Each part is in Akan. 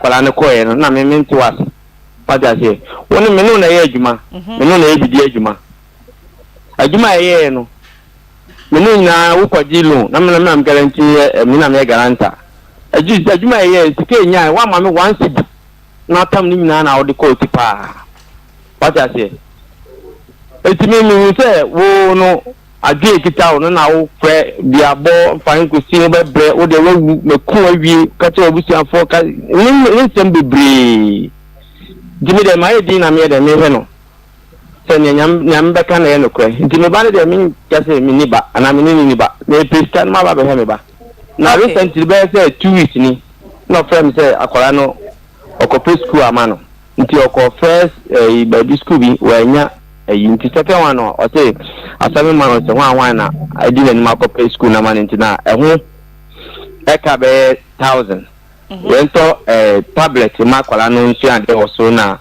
akwadaa no kɔeɛ no na me mente wo ase. Wate aseɛ? Wo ne me ne wo na ɛyɛ adwuma. Me ne wo na ɛyɛ bidie adwuma. Adwuma a yɛyɛeɛ no, me ne wo nyinaa wokɔgye loan na me na me na me guarantee yɛ me na meyɛ guarantor. Adwu adwuma a yɛyɛeɛ sika a yɛnyaeɛ woamma me one cedi na atam ne nyinaa na wode kɔɔ ti paa. Wate aseɛ? Enti me mehu sɛ wo no adwene ekita wo no na wofrɛ duabɔ mfa nkosi wo bɛbrɛ wo deɛ wawu mɛku awie ka kyerɛ w'abusuafoɔ ka ne ne nsɛm bebree. Nti me deɛ mayɛ din na meyɛ dɛ mehwɛ no sɛ nea nyame nea mebɛka na ɛyɛ nokorɛ. Nti me ba no deɛ menka sɛ menni ba anaa me ne no nni ba. Mepɛ sika no maba abɛhwɛ me ba. Na Okay. recently bɛyɛ sɛ 2 weeks ni na ɔfrɛ me sɛ akwadaa no ɔkɔpɛ sukuu ama no. Nti ɔkɔ first ɛyi baabi sukuu bi wanya ɛyi nti second one no ɔse asɛm ma no sɛ hwan hwan na adi n'anim akɔpɛ sukuu no ama no nti na ɛho ɛka bɛyɛ 1,000 yɛntɔ tablet ma akwadaa no nsua adeɛ wɔ so na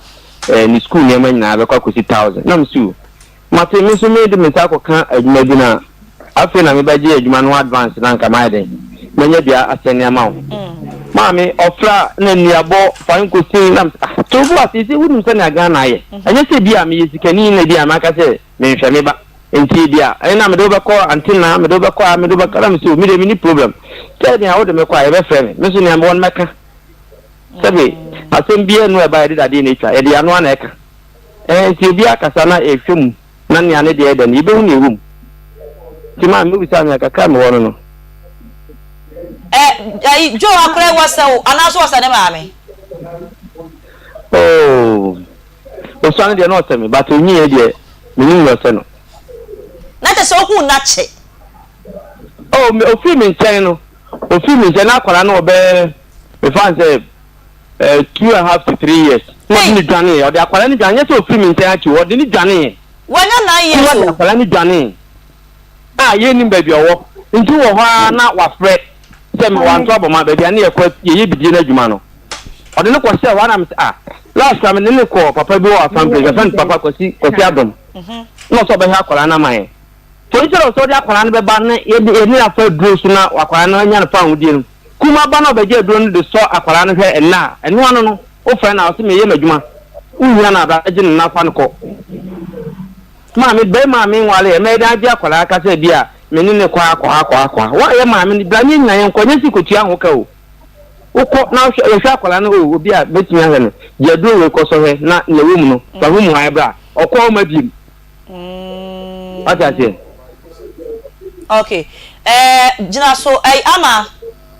ne sukuu nneɛma nyinaa bɛkɔ akɔsi 1,000. Na mesu mate me nso mede me nsa akɔka adwuma bi na afei na mebɛgye adwuma no advance na nka mayɛ den manya bia asɛn nneɛma wo. Maame ɔfra na nnuabɔ fa nkosi na ah to bo ase sɛ wonim sɛnea Ghana ayɛ. Ɛnyɛ sɛ bi a meyɛ sikani na bi a maka sɛ menhwɛ me ba nti bi a ɛna mede wobɛkɔ antena mede wobɛkɔ a mede wobɛkɔ na mesɛ mede menni problem sɛ nea wode me kɔ a yɛbɛfrɛ me, me nso nea mewɔ no mɛka. Sɛbe asɛm biara nu a ɛba yɛde dadeɛ na ɛtwa yɛde ano ana ɛka ɛɛ nti obi akasa na ɛhwɛ mu na nea ne deɛ ɛdɛ no yɛbɛhu nea ɛwɔ mu. Nti maa mebisa nea kakra mewɔ no. Ɛ ayi Joe akora yi wɔsɛ wo anaasɛ ɔsɛ ne maame? Oh, osua no deɛ na ɔsɛ me but onyiiɛ deɛ menim nea ɔsɛ no. Na kyerɛ sɛ ohuu n'akye. Oh, me ofiri me nkyɛn no, ofiri me nkyɛn na akwadaa no ɔbɛyɛ mefa no sɛ 2.5 to 3 years. Na ɔde Hey! ne dwaneeɛ, ɔde akwadaa no dwane, nyɛ sɛ ofiri me nkyɛn akyi o, ɔde ne dwaneeɛ. Wanya 9 years Ɔde o. akwadaa no dwanee a yɛnnim baabi a ɔwɔ. Nti wɔ hɔ ara na wafrɛ sɛ me wanto abɔma baabi a ne yɛkɔ yɛyɛ bidie no adwuma no. Ɔde no kɔhyɛɛ hɔ a na me sɛ ah last time ne ne kɔɔ papa bi wɔ Afram Place, yɛfrɛ no Papa Kwasi Kwasi Adom. Na ɔsɛ ɔbɛhwɛ akwadaa no ama yɛn. So instead of sɛ ɔde akwadaa no bɛba na yɛde yɛne no afa aduro so na akwadaa no anya no fa ahodie no, kuma ba na ɔbɛgye aduro no de sɔ akwadaa no hwɛ ɛnna a ɛno ano no wofrɛ no a ɔsɛ meyɛ m'adwuma wohia no abra gye no na fa no kɔ. Maame bɛrima a menware ɛ mɛyɛ dɛn agye akwadaa ka sɛ bi a me ne ne kɔ akɔ akɔ akɔ a woayɛ maame no bra ne nyina yɛnkɔ nyɛ si kɔtua ho ka o. Wokɔ na wohwɛ yɛhwɛ akwadaa no o obi a bɛtumi ahwɛ no gye aduro wei kɔ sɔhwɛ na nea ɛwɔ mu no fa ho mu ayɛ bra ɔkɔ ɔma biem. Wate aseɛ? Okay. Eh, gyina so. Ɛy, Ama.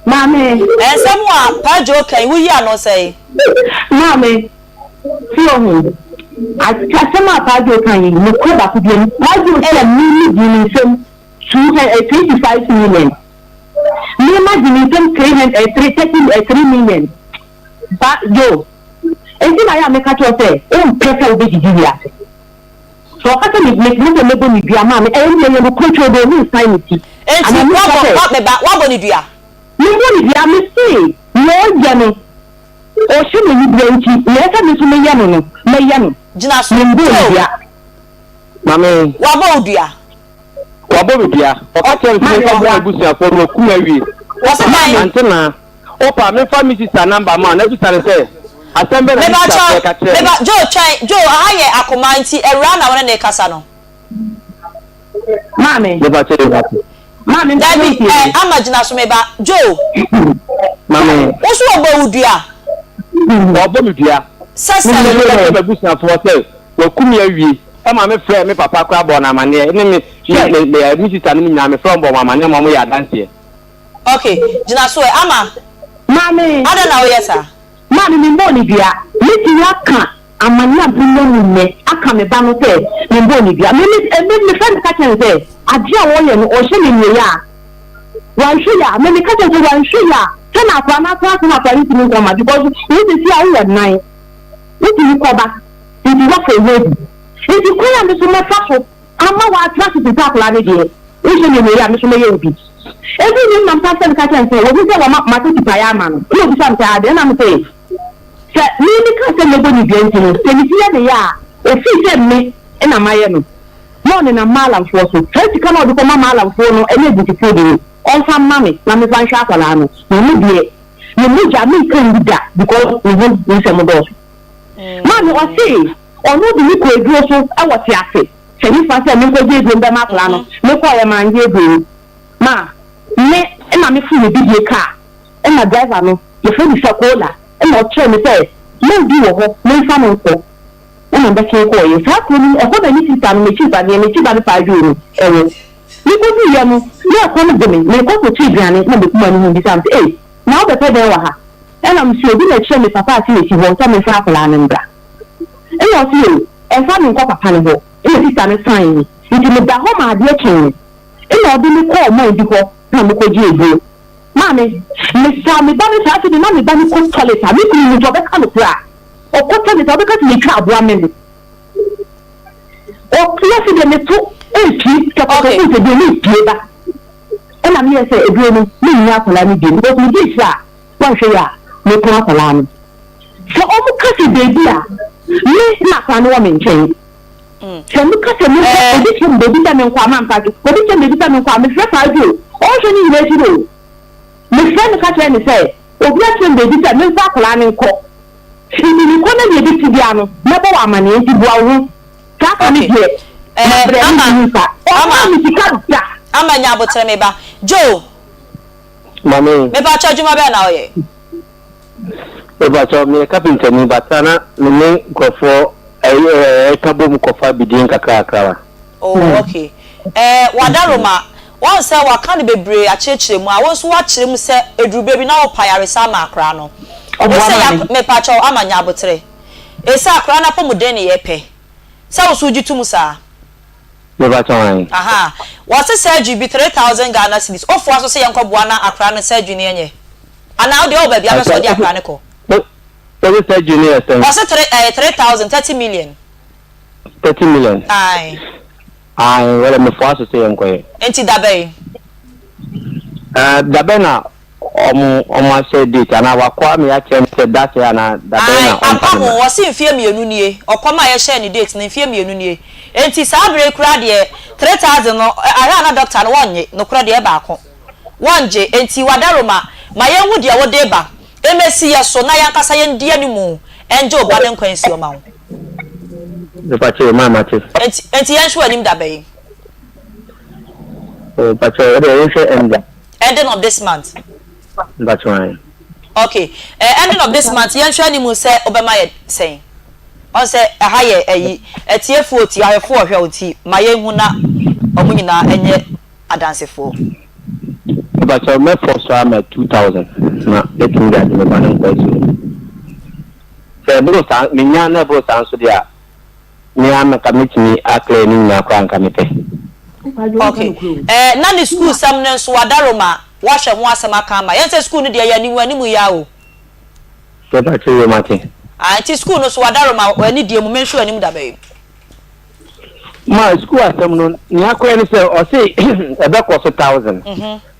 Maame. Nsɛm a Paa Joe ka yi, woyi ano sɛn? Maame, tie ohu. Asɛm a Paa Joe ka yi, nokorɛ baako biara nni. Paa Joe sɛ me me gye ne nsam 2 eh, 25 million. Me ma gye ne nsam three hundred eh, three thirty eh, 3 million. Paa Joe, enti na yɛ a meka kyerɛ wo sɛ wompɛ sɛ wobɛdidi wiase. Sɛ ɔka sɛ me me sɛ mɛbɔ ne dua maame, ɛyɛ ne ɛyɛ nokorɛ twɛ o, mensan ne ti. Enti, Anaa meka woabɔ, sɛ wa, meba, woabɔ ne dua? Mebɔ ne dua, mese nea ɔyɛ no, ɔhyɛ m'aniberɛ nti, nea ɛsɛ me nso meyɛ no no, mɛyɛ no. Gyina so. Membɔɔ ne Joe. dua. Maame. Wabɔ wo dua? Wabɔ me dua. Ɔka kyerɛ me sɛ memfa mmɔ m'abusuafoɔ no wakum awie. Wɔse dɛn? Ante na wopa memfa me sister number ma wo na bisa no sɛ asɛm bɛn na me Meba sister kyɛw, frɛ ka kyerɛɛ meba, no. Joe twɛn, Joe aha yɛ akoma nti awuraa na wo ne no rekasa no. Maame. Mepa kyɛw mate. Maame mpɛ Dabi, sɛ eh, wotie. Ama gyina so meba, Joe. Maame. Wo nso wɔbɔ wo dua? Wɔabɔ me dua. Sɛ Me sɛn? ka kyerɛ m'abusuafoɔ sɛ wakum me awie. Ɛma me frɛɛ me papa koraa bɔɔ no amaneɛ ne me me me me sister nom nyinaa me frɛ wɔn bɔɔ wɔn amaneɛ ma wɔn yɛ adanseɛ. Ok, gyina so ɛ, Ama. Maame. Adɛn na woyɛ saa? Maame, memmɔɔ no dua. Mɛtumi aka amaneɛ a menya mu nnɛ aka me ba no sɛ memmɔɔ no dua. Me me me me frɛ no ka kyerɛ no sɛ adeɛ a ɔreyɛ no ɔrehyɛ me mmieyɛ a wanhwɛ yie a me meka kyerɛ no sɛ wanhwɛ yie a sɛ na akwadaa no atena ase na akwadaa no ntumi nkɔ mma because wo sisi a wowɔ nan wotumi kɔba nti woafa wo adi nti kwan a me so mɛfa so ama woatena ase te sɛ akwadaa no deɛ wohyɛ me mmieyɛ a me so mɛyɛ wo bi. Ɛduru no na mesan frɛ no ka kyerɛ no sɛ wahu sɛ wama mate tipaeɛ ama no ɛna ɔbisa me sɛ adɛn na me sɛ Sɛ me meka sɛ mɛbɔ ne dua nti no, sɛ ne ti yɛ ne ya a, ofii sɛ me na mayɛ no, na ɔnenam Maalamfoɔ so. Saa sika no a ɔde kɔma Maalamfoɔ no ne aguntufoɔ bi no, ɔmfa mma me na memfa nhwɛ akwadaa no. Na ɔno deɛ, Ne mogya menka ngu da because ne ho nsɛm dɔɔso. Maame ɔse ɔno de me kɔ aduro so wɔ te ase sɛ nifa sɛ menkɔgye aduro mbɛma akwadaa no. Mekɔɔyɛ mangye aduro no. Ma me na me foro me bidie car ɛna driver no yɛfrɛ no Sakola ɛna ɔkyerɛ me sɛ man bi wɔ hɔ menfa no nkɔ ɛna mbɛsen kɔɔyɛ saa kuro no mu ɛhɔ na ne sister no m'akyiri ba deɛ m'akyiri ba no paa aduro no ɛwɔ. Mekoduiɛ no na ɛkɔm de me merekɔ kɔtɔ aduane na me kuma no hu bisa me sɛ ei na wobɛpɛ dɛn wɔ ha ɛna mese obi na ɛkyerɛ me papa a se mesi hɔ sɛ memfa akwadaa no mbra ɛna ɔse o ɛmfa me nkɔ papa no hɔ ɛna sister no sign me nti meda hɔ ma adeɛ kyee. Nna ɔde me kɔɔ man bi hɔ na mokɔgyee aduro. Maame, mesaa me ba no saa afei de na me ba no kɔ toilet a, me kunu hu nti ɔbɛka nokorɛ a, ɔkɔ toilet a ɔbɛka sɛ metwa aboa mene. Ɔpue afei deɛ meto ɛrepue sɛ Okay. kɔkɔkuu sɛ deɛ merepue ba. Ɛna meyɛɛ sɛ aduro no mennya akwadaa no bio because megye akyire a wanhwɛ yie a mɛku akwadaa no. Sɛ wɔka sɛ baabi a me na akwadaa no wɔ me nkyɛn. Sɛ meka sɛ menkɔ, obi kyerɛ me baabi sɛ menkɔ a, mamfa adwo. Obi kyerɛ me baabi sɛ menkɔ a, mefrɛ saa adwo o. Ɔnhwɛ ne nyinaa akyi o. Mefrɛ no ka kyerɛ no sɛ, obi akyerɛ me baabi sɛ memfa akwadaa no nkɔ. Nti mekɔ na deɛ ɛbɛsi biara no, mɛbɔ wo amaneɛ. Nti boa wo ho. Saa ka no Okay. deɛ, Eh, mabrɛ, Ama, mentumi mfa. Ama, Ɔmmaa me sika da. Ama nya aboterɛ me ba. Joe, Mame. mepakyɛ adwuma bɛn na woyɛ? Mepakyɛw, meyɛ kapentani but saa na me ne nkurɔfoɔ ɛka bom kɔfa bidie nkakrakra ba. Oh ok eh Wadaroma, woahu sɛ waka no bebree akyerɛkyerɛ mu a, wo nso woakyerɛ mu sɛ ɛduru berɛ bi na wopa ayaresa ama akwadaa no. Ɔboa Ɛsɛ ma ya me. mepakyɛw ama nya aboterɛ. Ɛsɛ akwadaa no apɔmuden ne yɛpɛ. Sɛ wo nso wogye to mu saa? Mepakyɛw ae. Ahaa. Wɔse surgery bi 3000 Ghana cedis. Wofoa so sɛ yɛnkɔboa na akwadaa no surgery no yɛnyɛ? Anaa wo deɛ ɔwɔ baabi a pɛ sɛ ɔde akwadaa no kɔ. Wɔse surgery no yɛ sɛn? Wɔse three ɛyɛ 3000, 30 million. 30 million? Ae. Ae, wɔde mefoa so sɛ yɛnkɔyɛ. Nti dabɛn? Ɛɛ dabɛn na ɔmo ɔmo ahyɛ date anaa wakɔ ama yɛakyerɛ no sɛ da sɛɛ anaa dabɛn Ae, na ɔmfa ampa no ho, mmra? wɔse mfeɛ mmienu nie, ɔkɔm a yɛhyɛɛ no date no mfeɛ mmienu nie. Nti saa berɛ yi koraa deɛ 3000 no ahwɛ a na doctor no wɔnnye, nokorɛ deɛ ɛbaako. Wɔngye, enti w'adaroma, ma yɛnhu deɛ wode reba. Mmɛsi yɛ so na yɛn ankasa yɛndi animu ngye wo ba no nkwa nsi ɔma wo. Mepakyɛw maa mate. Enti, enti yɛnhwɛ w'anim da bɛn? Oh, pakyɛw, ɛdeɛ yɛnhwɛ ɛnda. Ending of this month. Mpakyɛw ae. Okay, eh, ending of this month, yɛnhwɛ animu sɛ wobɛma yɛ sɛn? Ɔn sɛ ɛha yɛ ayi, atiefoɔ tie, ahwɛfoɔ hwɛ wo nti, ma yɛnhu na wɔn nyinaa nyɛ Adansefoɔ. Mepakyɛw mɛ fɔ so ama 2000 na mɛtumi de agye me ba no nkwa asi hɔ. Sɛ ɛboro saa menya na ɛboro saa nso deɛ a me ara nka mɛtumi a clear ne nyinaa koraa nka mepɛ. Ok eh na ne school sɛm no nso wadaroma wahwɛ ho asɛm aka ama yɛn sɛ school no deɛ yɛ animu animu yi ara o. Mepakyɛw yoo mate. Ah nti school no nso wadaroma ani deɛ mu menhwɛ w'anim da bɛn. Ma sukuu asɛm no, nea akɔyɛ ne sɛ ɔse ɛbɛkɔ so thousand.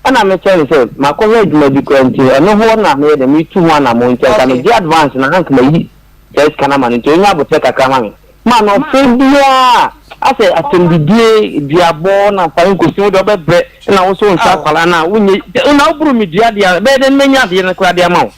Ɛna mekyerɛ no sɛ makɔhwɛ adwuma bi koraa nti ɛno ho na meyɛ dɛ metu ho anammɔn nti anka megye advance na anka mayi saa sika no ama no nti ɔnya aboterɛ kakra ma me. Ma no ɔfrɛ biara asɛ asɛmdidie, duabɔ na fa nkosi wo deɛ wobɛbrɛ na wo nso wonhwɛ akwadaa no a wonyɛ na woboro me dua deɛ a ɛbɛyɛ dɛn mɛnya adeɛ no koraa de ama wo.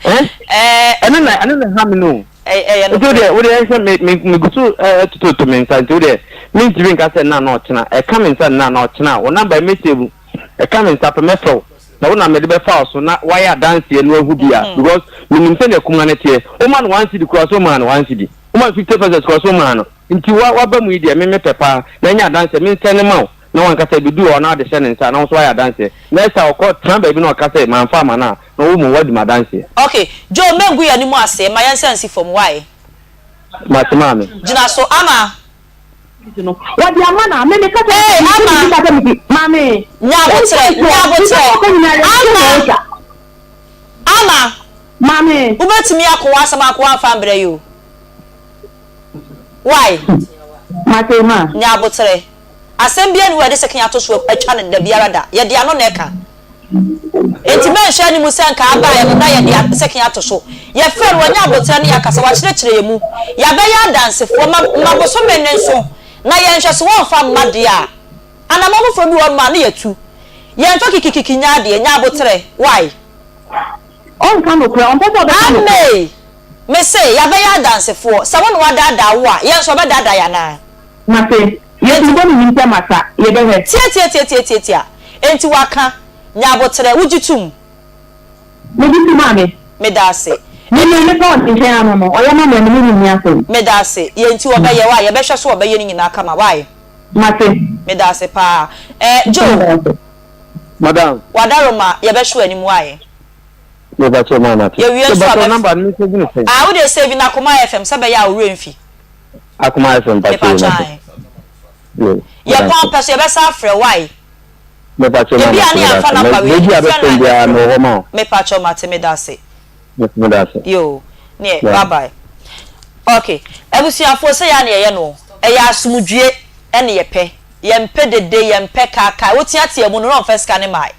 Ɛno na ɛno na ɛha me no o. Ɛyɛ Nti wo nokorɛ. deɛ wo deɛ ɛhwɛ me me megu so ɛtototo me nsa nti wo deɛ mentumi nka sɛ nna na ɔkyena ɛka me nsa nna na ɔkyena a wo number yi mɛ save ɛka me nsa pɛ mɛfrɛ wo na wo na mede bɛfa wo so na wayɛ adanseɛ na wahu bi a because menim sɛdeɛ kuma no teɛ woma no one cedi koraa so womaa no one cedi woma no 50 pesos koraa so womaa no nti wa waba mu yi deɛ me mepɛ paa na ɛnyɛ adanseɛ mensɛne ma wo na wankasa ɛbɛdu hɔ na wode hyɛ ne nsa na wo nso wayɛ adanseɛ na ɛsɛ a ɔkɔ tena baabi na ɔka sɛ mamfa ama no a na wo mmom woadi m'adanseɛ. Ok Joe mɛngu yɛn anim ase ma yɛn nsa nsi fam why? Mate maame. Gyina so Ama. No wɔde ama no a me meka kyerɛ Ee no sɛ Ama. mete sika sɛ mete maame. Nya aboterɛ nya aboterɛ Ama Ama. Maame. Wobɛtumi ako w'asɛm ako w'amfa ambrɛ yi o why? Mate ma. Nya aboterɛ. Asɛm biara nni hɔ a yɛde sekan ato so atwa no da biara da. Yɛde ano na ɛka. Enti mɛnhwɛ anim sɛ anka abaeɛ no na yɛde sekan ato so. Yɛfrɛ no, wanya aboterɛ ne yɛn akasa, wakyerɛkyerɛ yɛn mu. Yɛabɛyɛ adansefoɔ. Ma, ma bosome no nso na yɛnhwɛ sɛ wɔmfa mma deɛ a. Anammɔn foforɔ bi wɔ hɔnom a na yɛatu. Yɛmfa kikikiki nyɛ adeɛ. Nya aboterɛ. Why? Ɔnka nokorɛ, ɔmpɛ sɛ ɔbɛka nokorɛ. Amee! Mese, yɛabɛyɛ adansefoɔ. Sɛ wo na woadaadaa wo a, yɛn nso wɔbɛdaadaa yɛn anaa? Mate. Yesu Enti. bɔ ne nim sɛ masa. Yɛbɛhwɛ. Tiatiatiatiatiatia. Enti waka. Nya aboterɛ. Wogye tom? Megye tom, maame. Meda ase. Me Enti. me mepɛ wɔ ne nkyɛn ano no, ɔyɛ ma me a, me ne no nni asɛm. Meda ase. Yɛ nti wɔbɛyɛ, why? Yɛbɛhwɛ so wɔbɛyɛ ne nyinaa kama, why? Mate. Meda ase paa. Eh, Joe. Meda ase. Madam. Wadaroma, yɛbɛhwɛ w'anim, why? Mepakyɛw maa mate. Yɛwie nso a Mepakyɛw mɛf. number no me save no sɛn? Ah, wo deɛ save no Akoma FM sɛ ɛbɛyɛ a wo werɛ mfi. Akoma FM mpakyɛw Mepakyɛw mate. ae. Yo, Yɛ meda pɔn ase. pɛ so yɛbɛsan afrɛ wo why? Mepakyɛw maa Ebi a mate ne meda yɛamfa ase. number Mɛ wei baabi a frɛ no bɛfrɛ a me biara yɛbɛfrɛ wo. mewɔ hɔ ma wo. Mepakyɛw mate meda ase. Me nso meda ase. Yoo, neɛ Bye. bye bye. Ok, abusuafoɔ sei ara na yɛyɛ no o. Ɛyɛ asomdwie ɛna yɛpɛ. Yɛmpɛ dede, yɛmpɛ kaakae. Woteatea mu no na ɔmfa sika no mmae.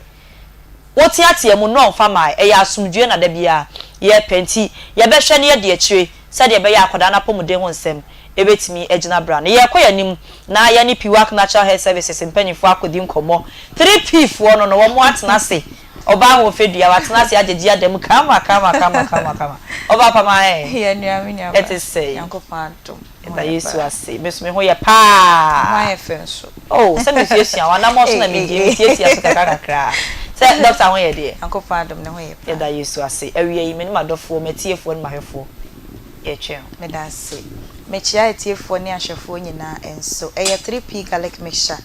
Woteatea mu no ɔmfa mmae. Ɛyɛ asomdwoeɛ na da biara yɛpɛ nti yɛbɛhwɛ na yɛadi akyire sɛdeɛ ɛbɛyɛ a akwadaa no apɔmuden ho nsɛm bɛtumi agyina bra no. Yɛrekɔ yɛn anim na yɛne Piwak Natural Health Services mpanimfoɔ akɔdi nkɔmmɔ. 3P foɔ no no wɔn atena ase. Ɔbaa ahoɔfɛ dua, watena ase agyegye ada mu kama kama kama kama kama. Ɔbaa pa ma ɛ? Yɛ nua me nua ba. Ɛte sɛn? Nyankopɔn adom. Yɛda Yesu ase. Me nso me ho yɛ paa. Ho ayɛ fɛ nso. Oh, sɛ mesuasua w'anammɔn so na medie, metiatia so kakra kakra. Sɛ dɔkta ho yɛ deɛ? Nyankopɔn adom ne ho yɛ paa. Yɛda Yesu ase. Awia yi, me ne m'adɔfoɔ, m'atiefoɔ ne m'ahwɛfoɔ yɛretwɛn wo. Meda ase. Mekyea atiefoɔ ne ahwɛfoɔ nyinaa nso. Ɛyɛ 3P Garlic Mixture.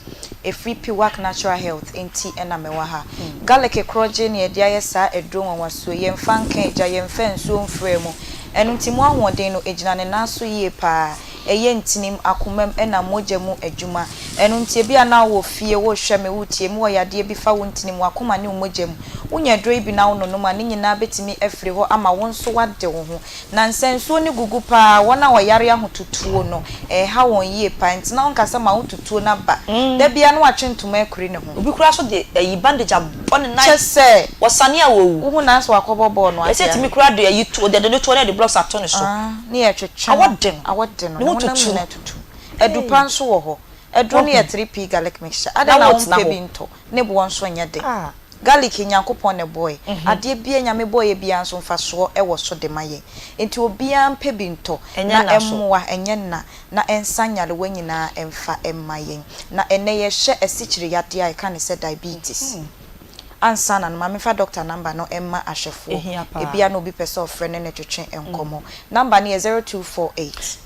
Ɛfiri Piwak Natural Health nti na mewɔ ha. Garlic korɔgye na yɛde ayɛ saa aduro nwanwasoɔ yi. Yɛmfa nka egya, yɛmfa nsuo mfra mu. Ɛno nti mu ahoɔden no, ɛgyina ne nan so yie pa ara. Ɛyɛ ntinim, akomam, ɛna mogya mu adwuma. Ɛno nti ebia na wowɔ fie, worehwɛ me, woretie me, wowɔ yadeɛ bi fa wo ntinim, w'akoma ne wo mogya mu. Wonya aduro yi bi na wononom a, ne nyinaa bɛtumi afiri hɔ ama wo nso woade wo ho. Na nsa nsuo no gugu pa ara, wɔn a wɔyare ahotutuo no, ɛreha wɔn yie pa ara. Nti na wonka sɛ ma wo tutuo no aba. Da biara na watwe ntoma akuri ne ho. Obi koraa nso de ayi bandage abɔ ne nan. Kyɛ sɛ. Wɔsane a wɔwu. Wohu no ara sɛ wakɔbɔ bɔɔl no ate Yɛsɛ tumi ahe. koraa de ayi to, de ne to na yɛde blocks ato ne so. Ah, ne yɛtwetwe no. Awɔ de no. Awɔ de no. Ne Ne ho honam tutu. nyinaa tutu. Adu pa nso wɔ hɔ. Aduro no Wahu. yɛ 3P garlic mixture. Adɛn Na na wotena wompɛ hɔ. bi ntɔ? Ne boɔ nso nyɛ den. Ah. Garlic Nyankopɔn na ɛbɔɔɛ. Adeɛ biara Nyame bɔɔyɛ biara nso mfasoɔ wɔ so de ma yɛn. Nti obiara mpɛ bi ntɔ Ɛnyɛ na nna so. ɛmmoa, ɛnyɛ nna, na ɛnsa nyarewa nyinaa mfa mma yɛn. Na ɛnnɛ yɛhwɛ asikyire yadeɛ a yɛka no sɛ diabetes. Ansa na no, ma memfa doctor number no mma ahwɛfoɔ. Ɛhia paa. Ebia na obi pɛ sɛ ɔfrɛ ne no twetwe nkɔmmɔ. Number no yɛ 0248.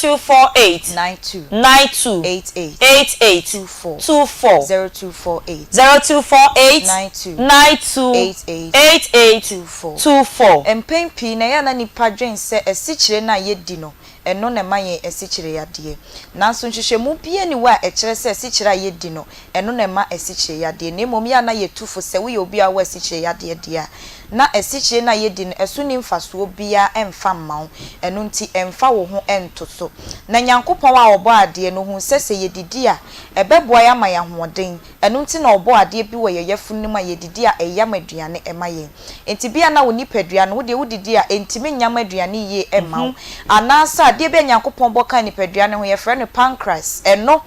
0248. 92. 92. 88. 88. 24. 24. 0248. 0248. 92. 92. 88. 88. 24. 24. Mpɛn pii no, ɛyɛ a na nnipa dwen sɛ asikyire no a yɛdi no, ɛno na ɛma yɛn asikyire yadeɛ. Nanso nhwehwɛmu biara nni hɔ a ɛkyerɛ sɛ asikyire a yɛdi no, ɛno na ɛma asikyire yadeɛ. Na mmom yɛ a na yɛtu fo sɛ woyɛ obi a wowɔ asikyire yadeɛ deɛ a, na asikyire no a yɛdi no, ɛso nni mfasoɔ biara mfa mma wo. Ɛno nti mfa wo ho nto so. Na Nyankopɔn a ɔbɔɔ adeɛ no, ɔhuu sɛ sɛ yɛdidi a, ɛbɛboa yɛn ama yɛn ahoɔden. Ɛno nti na ɔbɔɔ adeɛ bi wɔ yɛn yafunu no mu a yɛdidi a ɛyam aduane ma yɛn. Enti bia na wo nipadua no, wo deɛ wodidi a, ɛntumi nyam aduane yie mma wo. Anaasɛ adeɛ bi a Nyankopɔn bɔ kaa nipadua no ho, yɛfrɛ no pancreas, ɛno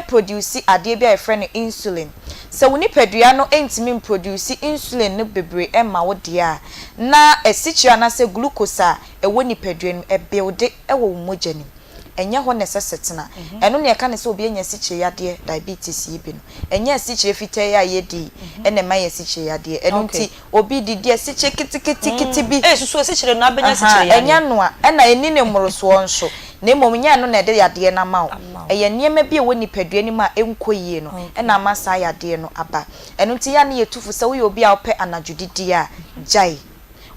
produce adeɛ bi a yɛfrɛ no insulin. Sɛ wo nipadua no ntumi mproduce insulin no bebree mma wo deɛ a, na asikyire anaasɛ glucose a ɛwɔ nipadua no mu, ɛbuilde wɔ wo mogya no mu. Ɛnyɛ hɔ na ɛsɛ sɛ tena. Ɛno na yɛka no sɛ obi anya asikyire yadeɛ, diabetes, yi bi no. Ɛnyɛ asikyire fitaa yi a yɛdi yi na ɛma yɛn asikyire yadeɛ. Ɛno nti obi didi asikyire keteketekete bi. Ee, susu asikyire no na abɛnya Ahaa, asikyire yadeɛ. ɛnyɛ ɛno a, ɛna ɛnni ne mmorosoɔ nso. Na mmom nyɛ ɛno na ɛde yadeɛ no ama wo. Ɛyɛ nneɛma bi a ɛwɔ nipadua no mu a ɛnkɔ yie no na ama saa yadeɛ no aba. Ɛno nti yɛ a na yɛtu fo sɛ woyɛ obi a wopɛ anadwo didie a, gyae.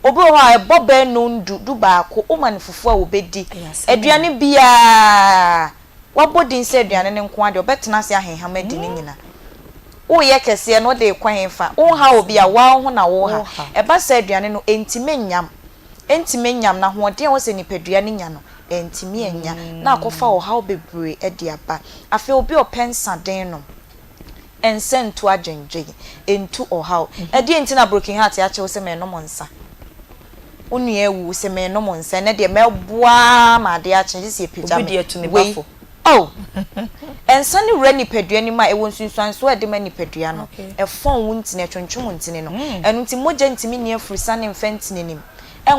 Obi wɔ hɔ a, ɛbɔ bɛyɛ nnɔndu, dubaako, woma no fufuo a ɔbɛdi. Aduane biara, wabɔ din sɛ aduane no nko ara deɛ, ɔbɛtena ase ahenham adi ne nyina. Woreyɛ kɛseɛ no, wode rekɔ hefa? Wonha obi a, wo ara wo ho na woreha. Ɛba saa aduane no, ɛntumi nyam. Ɛntumi nyam, na ahoɔden a ɛwɔ sɛ nipadua no nya no, ɛntumi annya, na akɔfa ɔhaw bebree de aba. Afei obi a ɔpɛ nsaden nom. Nsa ntu adwendwen, ɛntu ɔhaw. Ɛdeɛn nti na broken heart akyɛ wo sɛ mennom nsa? Wo nua awu, wo se mennom nsa, ɛnnɛ deɛ mɛboa ara ma adeɛ akye gye sɛ yɛpagya Obi me. deɛ tu me Wei, bafo. oh! Nsa no wura nipadua no mu a, ɛwɔ nsunsuansoɔ a ɛde ma nipadua no. Ɛfɔn wo ntini, ɛtwentwe wo ntini no. Ɛno nti mogya ntumi nni afurusane mfa ntini no mu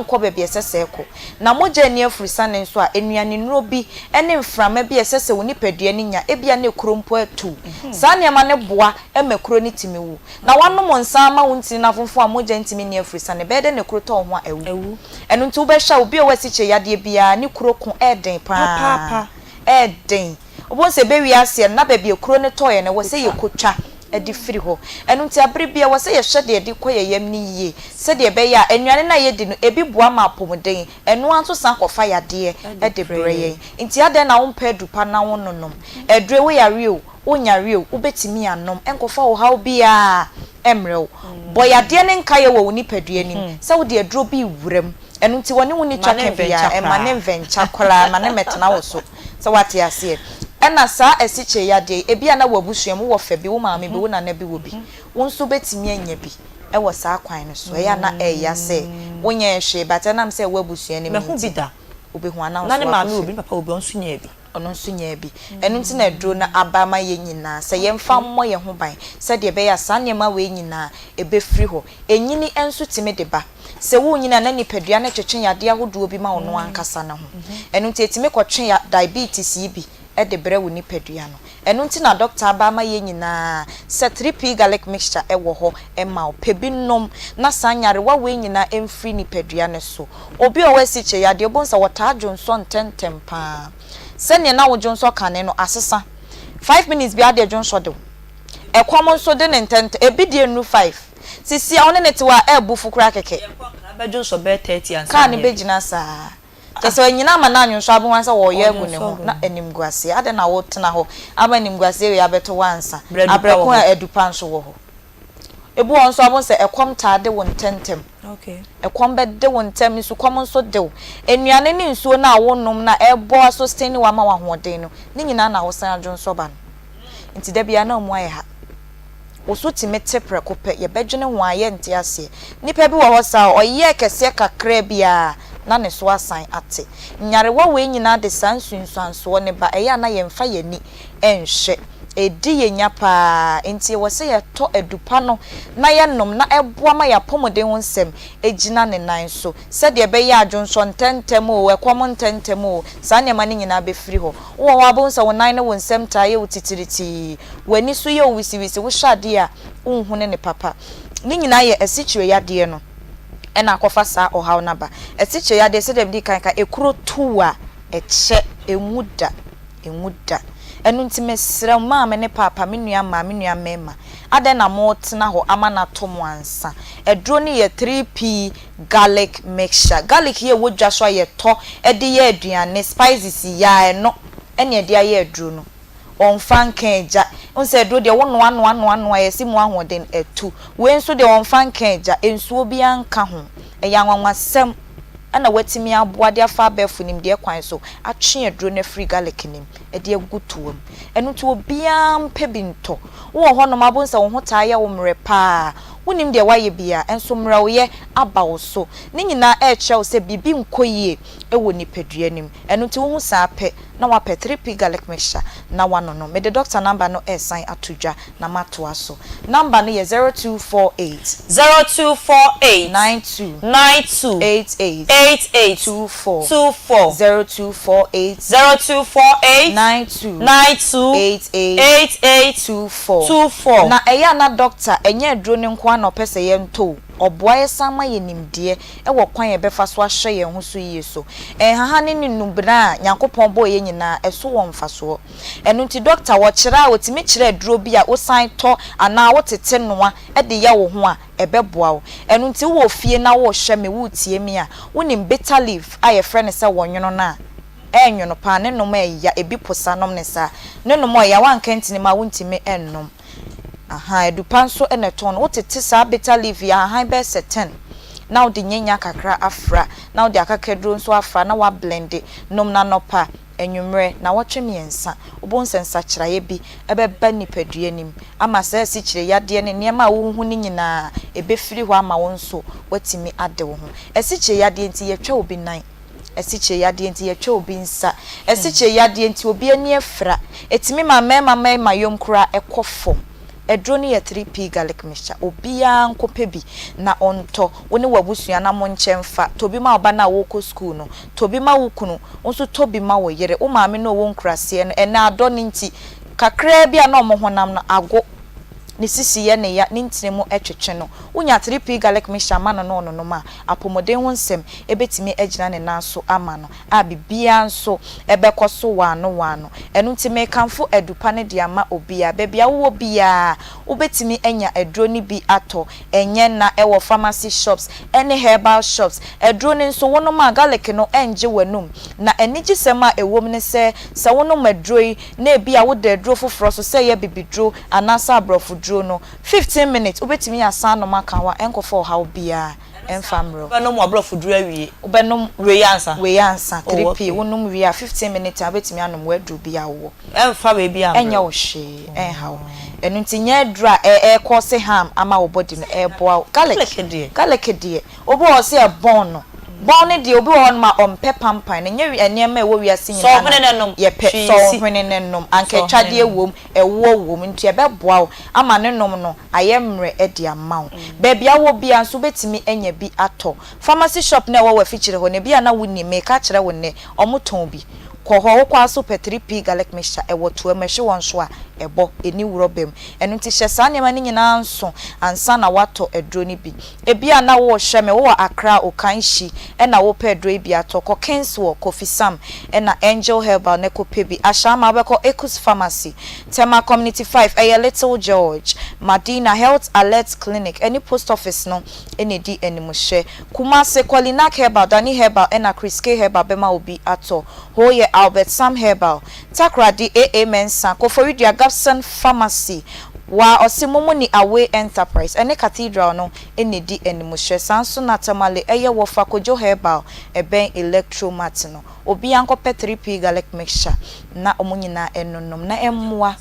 nkɔ baabi a ɛsɛ sɛ ɛkɔ. Na mogya anni afurusane nso a, nnuanennuro bi ne mframa bi a ɛsɛ sɛ wo nipadua no nya, ebia na ekuro mpo atu. Saa nneɛma no boa ma kuro no tumi wu. Na woanom nsa ama wo ntini no afonfon a mogya ntumi nni afurusane, ɛbɛyɛ dɛn na ekuro tɔ wo ho a awu? Ɛno nti wobɛhwɛ a, obi a ɔwɔ asikyire yadeɛ biara, ne kuro ko yɛ den pa ara. Ɛyɛ den. Wobɛhu sɛ ɛbɛwie aseɛ no, na baabi a kuro no tɔeɛ no, ɛwɔ sɛ yɛkɔtwa de firi hɔ. Ɛno nti, aberɛ biara, ɛwɔ sɛ yɛhwɛ deɛ yɛde kɔ yɛn yam no yie, sɛdeɛ ɛbɛyɛ a nnuane no a yɛdi no, ebi boa ma apɔmuden, ɛno ara nso san kɔfa yadeɛ de brɛ yɛn. Nti adɛn na wompɛ aduru pa na wonnonom? Aduro yi, woyare o, wonyare o, wobɛtumi anom, ɛnkɔfa ɔhaw biara mmrɛ wo. Bɔ yadeɛ no nkaeɛ wɔ wo nipadua no mu sɛ wode aduro bi rewura mu. Ɛno nti wɔne wo nni twaka biara, mma no nvɛnkya koraa, mma no mmɛtena wo so. Sɛ woate aseɛ? Ɛna saa asikyire yadeɛ yi, ebia na w'abusua mu wowɔ fɛ bi, wo maame bi, wo nana bi wɔ bi, wo nso wobɛtumi anya bi wɔ saa kwan no so. Ɛyɛ a na ɛya sɛ wonyɛɛ hwee but ɛnam sɛ ɛwɔ abusua no mu Mahu bi nti, da. wobɛhu anaa wo Na nso ne maame woakɔ wɔ bi, fam. ne papa wɔ bi, ɔno nso nyaa bi. Ɔno nso nyaa bi. Ɛno nti na aduro no aba ama yɛn nyinaa, sɛ yɛmfa mmɔ yɛn ho ban sɛdeɛ ɛbɛyɛ a saa nneɛma wei nyinaa ɛbɛfiri hɔ. Ɛnyini nso tumi de ba. Sɛ worenyini a na nipadua no twetwe yadeɛ ahodoɔ bi ma ɔno ankasa ne ho. Ɛno nti ɛtumi kɔtwe ya diabetes yi bi de brɛ wo nipadua no. Ɛno nti na dɔkta aba ama yɛn nyinaa sɛ 3P garlic mixture wɔ hɔ ma wo. Pɛ bi nom na saa nyarewa wei nyinaa mfiri nipadua no so. Obi a ɔwɔ asikyire yadeɛ wobɛhu sɛ ɔtaa dwonsɔ ntɛntɛm pa ara. Sɛdeɛ na wodwonsɔ kane no asesa. Five minutes biara deɛ dwonsɔ de wo. Ɛkɔm nso de no ntɛntɛm. Ebi deɛ nnuru five. Sisi a wo ne no te hɔ a, ɛɛbu fu koraa kɛkɛ. Kaa no bɛgyina saa. Kyerɛ sɛ anyina ama no anwonsɔ abɛhu ara sɛ wɔreyɛ agu ne ho na animguaseɛ. Adɛn na wotena hɔ ama animguaseɛ wei abɛto wo ansa? Abrɛ ko a adu pa nso wɔ hɔ. Ebi wɔ hɔ nso a wobɛhu sɛ ɛkɔm taa de wo ntɛmntɛm. Ɛkɔm bɛde wo ntɛm, nsukɔm nso de wo. Nnuane ne nsuo no a wonom no a ɛrebɔ asostene wo ama wo ahoɔden no, ne nyinaa na wosan adwonsɔ ba no. Nti da biara na wo mu ayɛ ha. Wo so tumi te prɛko pɛ, yɛbɛdwene ho a yɛnte aseɛ. Nipa bi wɔ hɔ saa a, ɔyɛɛ kɛseɛ kakraa bi ara na ne so asan ate. Nyarewa wei nyinaa de saa nsunsuansoɔ no ba, ɛyɛ a na yɛmfa yɛn ani nhwɛ. Ɛdi yɛn nya pa ara, enti ɛwɔ sɛ yɛtɔ adupa no na yɛnom na ɛboa ma yɛn apɔmuden ho nsɛm gyina ne nan so. Sɛdeɛ ɛbɛyɛ a dwonsɔ ntɛmntɛm oo, ɛkɔm ntɛmntɛm oo, saa nneɛma no nyinaa bɛfiri hɔ. Wowɔ hɔ a, wobɛhu sɛ wo nan ne wo nsam taa yɛ wo titiritii, w'ani so yɛ wo wisiwisi, wohwɛ adeɛ a, wonhunu no papa. Ne nyinaa yɛ asikyire yadeɛ no na akɔfa saa ɔhaw no aba. Asikyire yadeɛ, sɛdeɛ medii kan ka, ekuro tu wo a, ɛkyɛ, ɛnwu da, ɛnwu da. Ɛno nti mesrɛ wo, maame ne paapa, me nua mmaa, me nua mmarima, adɛn na motena hɔ ama no ato mo ansa? Aduro no yɛ 3P Garlic mixture, Garlic yi a ɛwɔ dwa so a yɛtɔ de yɛ aduane, spices yi a ɛno na yɛde ayɛ aduro no. Wɔmfa nka agya. Wohu sɛ aduro deɛ wonoa noa noa noa yɛse mu ahoɔden atu. Wei nso deɛ wɔmfa nka agya, nsuo biara nka ho. Ɛyɛ anwanwasɛm na wɔatumi aboa de afa abɛɛfo nimdeɛ kwan so atwe aduro no afiri garlic no mu de agu toa mu. Ɛno nti obiara mpɛ bi ntɔ. Wowɔ hɔnom a wobɛhu sɛ wo ho taa yɛ wo mmerɛ pa ara. Wonnim deɛ woayɛ biara, nso mmerɛwyɛ aba wo so. Ne nyinaa ɛrekyerɛ wo sɛ biribi nkɔ yie wɔ nipadua no mu. Ɛno nti wohu saa pɛ na woapɛ 3P garlic mixture na woanonom. Mede dɔkta number no resan ato dwa na matoa so. Number no yɛ 0248. 0248. 92. 92. 88. 88. 24. 24. 0248. 0248. 92. 92. 88. 88. 24. 24. Na ɛyɛ a na dɔkta, ɛnyɛ aduro no nko ara na ɔpɛ sɛ yɛntɔ o, ɔboa yɛn san ma yɛn nimdeɛ wɔ kwan a yɛbɛfa so ahwɛ yɛn ho so yie so. Nhahan ne ne nnubena a Nyankopɔn bɔɔ yɛn nyinaa, ɛso wɔ mfasoɔ. Ɛno nti dɔkta, wɔkyerɛ a, wɔtumi kyerɛ aduro bi a wosan tɔ anaa wotete noa de yɛ wo ho a, ɛbɛboa wo. Ɛno nti wowɔ fie na worehwɛ me, woretie me a, wonim bitter leaf a yɛfrɛ no sɛ wɔnwono no a, ɛnwono paa, ne nom ɛya, ebi posa nom ne saa. Ne nom ɔya, woanka ntini mu a wontumi nnom. Ahaa, adupa nso na ɛtɔn no. Wotete saa bitter leaf yi ahahan bɛyɛ sɛ ten na wode nyanya kakra afra, na wode akakaduro nso afra na woablende. Nom no anɔpa, anwummerɛ, nnawɔtwe mmiɛnsa. Wobɛhu sɛ nsakyeraeɛ bi bɛba nipadua no mu ama saa asikyire yadeɛ ne nneɛma a wohuhu no nyinaa, ɛbɛfiri hɔ ama wo nso woatumi ade wo ho. Asikyire yadeɛ nti yɛtwa obi nan. Asikyire yadeɛ nti yɛtwa obi nsa. Asikyire yadeɛ nti obi ani afira. Ɛtumi ma mmarima mmarima yom koraa ɛkɔ fam. Aduro no yɛ 3P garlic mixture. Obiara nkɔpɛ bi na ɔntɔ. Wo ne w'abusua na monkyɛ mfa. Tɔ bi ma wo ba no a ɔrekɔ sukuu no. Tɔ bi ma wo kunu. Wo nso tɔ bi ma wo yere. Wo maame no a ɔwɔ nkuraseɛ no, ɛnnɛ adɔ no nti, kakraa bi a na wɔn honam no ago. Ne sisi yɛ ne ya, ne ntini mu twetwe no. Wonya 3P garlic mixture ma no na ɔnonom a, apɔmuden ho nsɛm bɛtumi agyina ne nan so ama no a biribiara nso bɛkɔ so waano waano. Ɛno nti mekamfo adu pa no de ama obiara. Baabi a wowɔ biara wobɛtumi anya aduro no bi atɔ, ɛnyɛ nna wɔ pharmacy shops ne herbal shops. Aduro no nso wonom a garlic no ngye w'anum. Na anigyesɛm a ɛwom ne sɛ, sɛ wonom aduro yi na ebia woda aduro foforɔ so sɛ ɛyɛ abibiduro anaasɛ aborɔfoduro no, 15 minutes wobɛtumi asan anom aka ho a ɛnkɔfa ɔhaw biara ɛmfa mmerɛ wo. Wobɛnom w'aborɔfoduro awie. Wobɛnom wei ansa. Wei ansa, Oh, 3 okay. p. Wonom wie a, 15 minutes a wobɛtumi anom w'aduro biara a wowɔ. Ɛmfa wei biara mmerɛ Ɛnyɛ wo. wo hwee, ɛnha wo. Ɛno nti nyɛ aduro a ɛ ɛrekɔɔse harm ama wo body no, ɛreboa wo. Garlic, Garlic deɛ. garlic deɛ, obi wɔ hɔ ɔse ɛbɔn no. Bɔn no deɛ, obi wɔ hɔnom a ɔmpɛ pampan no, ɛnyɛ wi nneɛma a ɛwɔ wiase Sɔ wo nyinaa hwene na na nom. yɛpɛ. Hwee Sɔ wo nsi. hwene na nom. Sɔ wo hwene Ankaatwadeɛ nom. wom, ɛwoɔ wom, nti ɛbɛboa wo ama ne nom no ayɛ mmerɛ de ama wo. Baabi a wowɔ biara nso wobɛtumi anya bi atɔ. Pharmacy shop no a ɛwɔ w'afikyire hɔ no, ebi a na wonnim, mereka akyerɛ wo nnɛ, wɔtɔn bi. Kɔ hɔ, wokɔ ara nso wopɛ 3P garlic mixture, ɛwɔ toa mu, ɛhye wɔn nso a, ɛbɔ, ɛnni worɔba mu. Ɛno nti hyɛ saa nneɛma no nyinaa nso ansa na woatɔ aduro no bi. Ebia na worehwɛ me, wowɔ Accra, Okanschi, ɛna worepɛ aduro yi bi atɔ, kɔ Kingswell, Kofi Sam, ɛna Angel Herbal na kɔpɛ bi. Ashama wobɛkɔ Ekus Pharmacy, Tema Community 5, ɛyɛ Little George, Madina Health Alert Clinic ɛne Post Office no na ɛdi animhwɛ. Kumasi, kɔ Linak Herbal, Dani Herbal ɛna Chris K Herbal bɛma wo bi atɔ. Hoo yɛ Albert Sam Herbal, Takoradi, AA Mensah, Koforidua Gabson Pharmacy, Waa ɔse mo mu ni Away Enterprise ɛne Cathedral no na ɛdi animhwɛ. Saa nso na Tamale ɛyɛ Wɔfa Kojo Herbal ɛbɛn Electromart no. Obiara nkɔpɛ 3P Garlic Mixture na wɔn nyinaa nnonom na ɛmmoa.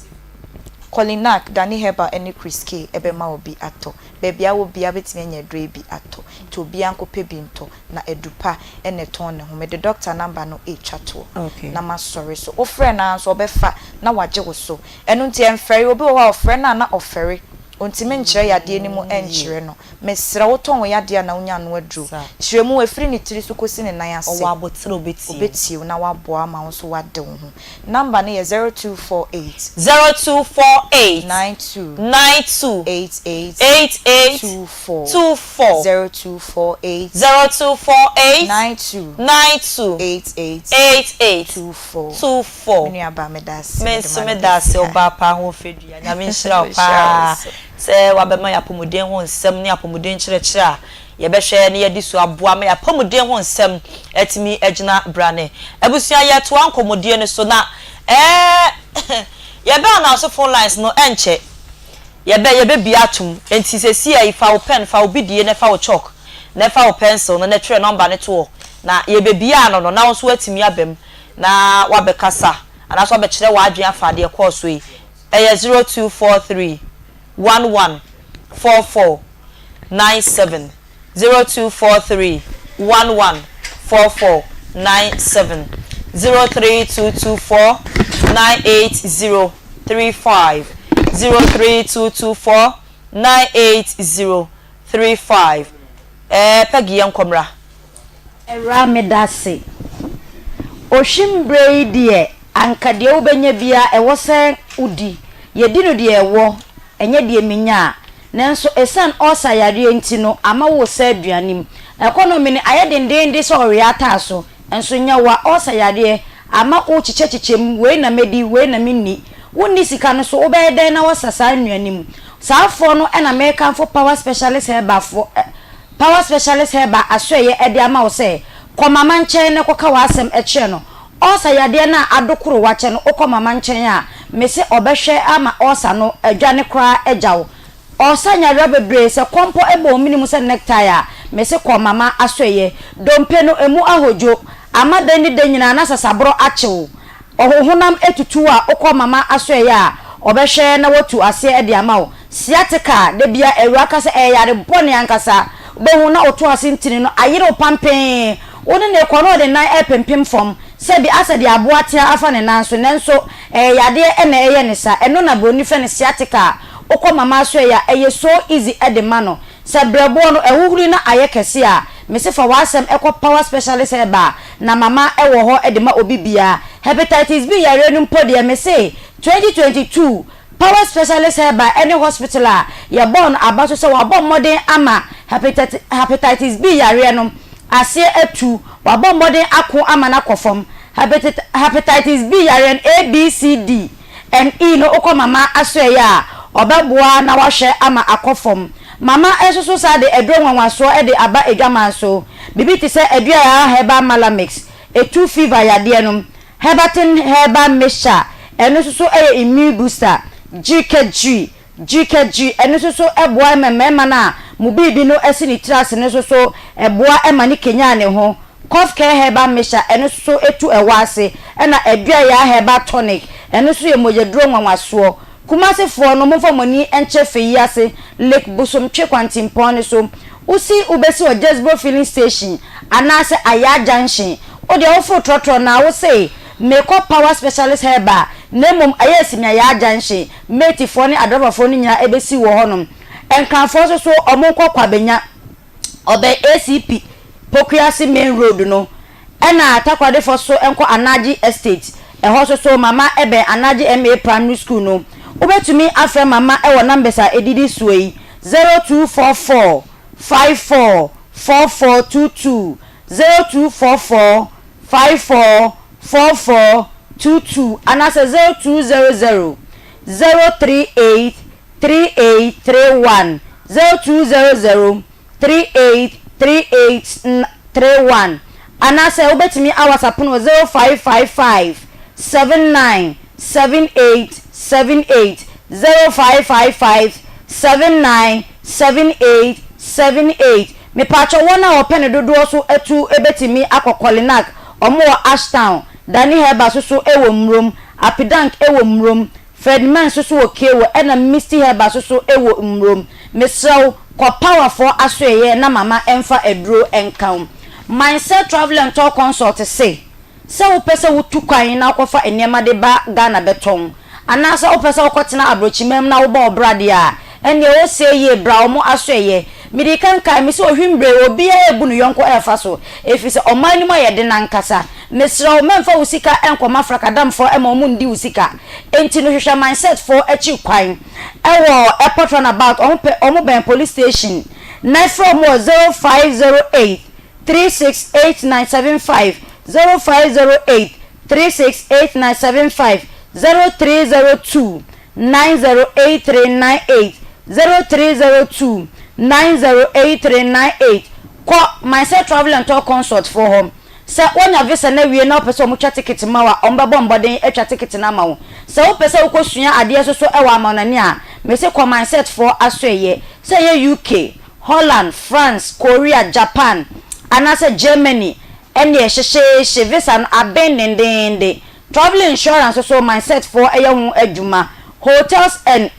Kolinak, Danny Herbal ne Chris Kay bɛma wo bi atɔ. Baabi a wowɔ biara wobɛtumi anya aduro yi bi atɔ. Nti obiara nkɔpɛ bi ntɔ na adu pa na ɛtɔn ne ho. Mede doctor number no retwa toɔ na masɔre so. Wofrɛ no ara nso ɔbɛfa na wagye wo so. Ɛno nti ɛmfɛre. Obi wɔ hɔ a ɔfrɛ no a na ɔfɛre. Ɔntumi nkyerɛ yadeɛ no mu nkyerɛ no. Mesrɛ wo tɔn wo yadeɛ a na wonya ano aduro. Kyerɛ mu ɛfiri ne tiri so kɔsi ne nan ase. Ɔwɔ aboterɛ ɔbɛtie wo. Ɔbɛtie wo na waboa ama wo nso woade wo ho. Number no yɛ 0248. 0248. 92. 92. 88. 88. 24. 24. 0248. 0248. 92. 92. 88. 88. 24. 24. Me nua baa meda ase. Me nso meda ase ɔbaa paa ahoɔfɛ dua. Nyame nhyira wo paa sɛ wabɛma yɛn apɔmuden ho nsɛm ne apɔmuden nkyerɛkyerɛ a yɛbɛhwɛ na yɛadi so aboa ma yɛn apɔmuden ho nsɛm atumi agyina brane. Abusua yɛtoa nkɔmmɔdie no so na ɛɛ yɛbɛ announce phone lines no ɛnkyɛ yɛbɛ yɛbɛbie atom enti seesei yi fa wo pen fa wo bidie na fa wo chalk na fa wo pencil no na twerɛ number no to hɔ na yɛbɛbie ano no na wo nso woatumi aba mu na woabɛkasa anaasɛ woabɛkyerɛ w'adwene afa deɛ ɛkɔɔ so yi Ɛyɛ 0243 11 44 97, 0243 11 44 97, 03224 980 35, 03224 980 35. Ɛɛ Peggy yɛnkɔ mmra. Awuraa medase. Ohwim berɛ yi deɛ anka deɛ wobɛnya biara ɛwɔ sɛ wodi. Yɛdi no deɛ ɛwɔ, ɛnyɛ deɛ menya a. Nanso ɛsiane ulcer yareɛ nti no ama woresɛ aduane mu. Economy no ayɛ dendeenden sɛ ɔwea ataaso. Nso nyɛ wo a ulcer yareɛ ama wokyekyɛkyekyɛ mu, wei na mɛdi, wei na menni. Wonni sika no so wobɛyɛ dɛn na woasa saa nnuane mu? Saa foɔ no na merekamfo Power Specialist Herbal foɔ. Power Specialist Herbal asoɛeɛ de ama wo sɛ, kɔ mama nkyɛn na kɔka w'asɛm kyerɛ no. Ulcer yadeɛ no a adokoro wakyɛ no, wokɔ mama nkyɛn a, mese ɔbɛhwɛ ama ulcer no adwane koraa agya wo. Ulcer nyarewa bebree, sɛ kɔmpɔ bɔ wo mene mu sɛ necktie a, mese kɔ mama asoɛeɛ. Dompe no, ɛmu ahodwo, ama dɛn ne dɛn nyinaa na sasaborɔ akye wo. Ɔhohonam tutu wo a, wokɔ mama asoɛeɛ a, ɔbɛhwɛ na watu aseɛ de ama wo. Sciatica, da biara awuraa ka sɛ ɛyɛ yare bɔne ankasa. Wobɛhu na wo to ase ntini no ayere wo pampee. Wo ne no rekɔ na ɔde nan repempem fam sɛ bi asɛ deɛ aboa tea afa ne nan so nanso ɛyɛ yadeɛ na ɛyɛ no saa. Ɛno na broni frɛ no sciatica a wokɔ mama asoɛeɛ a ɛyɛ so easy de ma no. Sɛ brɛboɔ no ahuhuri na ayɛ kɛse a, mese fa w'asɛm kɔ Power Specialist Herbal na mama wɔ hɔ de ma obi biara. Hepatitis B yareɛ no mpo deɛ mese 2022 Power Specialist Herbal ne hospital a yɛbɔɔ no aba so sɛ wabɔ mmɔden ama Hepatitis B yareɛ no aseɛ atu, wabɔ mmɔden ako ama no akɔ fam. Hepatitis B yareɛ no A, B, C, D and E no wokɔ Mama asoɛeɛ a ɔbɛboa na wahwɛ ama akɔ fam. Mama nso so saa de aduro nwanwasoɔ de aba adwaman so. Biribi te sɛ Aduayaa Herbal Malamix, ɛtu fever yadeɛ no. Herbatin Herbal Mixture, ɛno nso so yɛ immune booster, GKG, GKG, ɛno nso so boa ma mmarima no a mo biribi no asi ne tiri ase no nso so ɛboa ma no kanyan ne ho. Cough Care Herbal Mixture, ɛno nso so tu ɛwɔ ase, ɛna Aduayaa Herbal Tonic, ɛno nso yɛ mogyaduro nwanwasoɔ. Kumasi foɔ no momfa mo ani nkyerɛ fɛ yi ase Lake Bosomtwe kwantempɔn no so. Wosi wobɛsi wɔ Jesbro filling station anaasɛ Ayaa junction. Wodeɛ woforo trɔtrɔ no a wose meekɔ Power Specialist Herbal na mmom ɛyɛ Asimi Ayaa junction. Mate foɔ ne adrɔbafoɔ no nyinaa ɛbɛsi wɔ hɔnom. Nkranfoɔ nso so ɔmo nkɔ Kwabenya ɔbɛn ACP Pokuase main road no. Ɛna Takoradifoɔ so nkɔ Anagye Estate, ɛhɔ nso so Mama bɛn Anagye MA Primary School no. Wobɛtumi afrɛ Mama wɔ numbers a ɛdidi soɔ yi, 0244 54 44 22, 0244 54 44 22 anaasɛ 0200 038 3831, 0200 3838 31 anaasɛ wobɛtumi awhatsapp no wɔ 0555 79 78 78, 0555 79 78 78. Mepaakyɛw wɔn a wɔpɛ no dodoɔ so atu bɛtumi akɔ Kolinak, wɔn wɔ Ashtown, Dani Herbal nso so wɔ Mmrom, Apidank wɔ Mmrom, Fred Mann nso so wɔ Kewo ɛna Misty Herbal nso so wɔ Mmrom. Mesrɛ wo, kɔ Power foɔ asoɛeɛ na mama ɛmfa aduro nka wo. Mindset Travel and Tour Consult se, sɛ wopɛ sɛ wotu kwan na wokɔfa nneɛma de ba Ghana bɛtɔn, anaasɛ wopɛ sɛ wokɔtena abrokyiman mu na wobɔ wo bra deɛ a, ɛnneɛ ose yie bra wɔn asoɛeɛ. Mede kan kae, mese ohwimbre, obiara rebu ne yɔnko ɛrefa so, ɛfiri sɛ ɔman no mu ayɛ den ankasa. Mesrɛ wo, mɛmfa wo sika nkɔma frakadamfoɔ ma wɔn nndi wo sika. Enti no hwehwɛ Mindset foɔ akyiri kwan wɔ Airport Runabout, wɔn pɛ, wɔn bɛn police station, na frɛ wɔn wɔ 0508 368975, 0508 368975, 0302 908398, 0302 908398. Kɔ Mindset Travel and Tour Consult foɔ hɔ. Sɛ woanya visa no awie na wopɛ sɛ wɔtwa tekete ma wo a, wɔbɛbɔ mmɔden atwa tekete no ama wo. Sɛ wopɛ sɛ wokɔsua adeɛ nso so wɔ amannɔne a, mese kɔ Mindset foɔ asoɛeɛ. Sɛ ɛyɛ UK, Holland, France, Korea, Japan, anaasɛ Germany, ɛnneɛ hyehyeehye visa no aben dendeenden. Travel insurance nso so, Mindset foɔ yɛ ho adwuma. Hotels and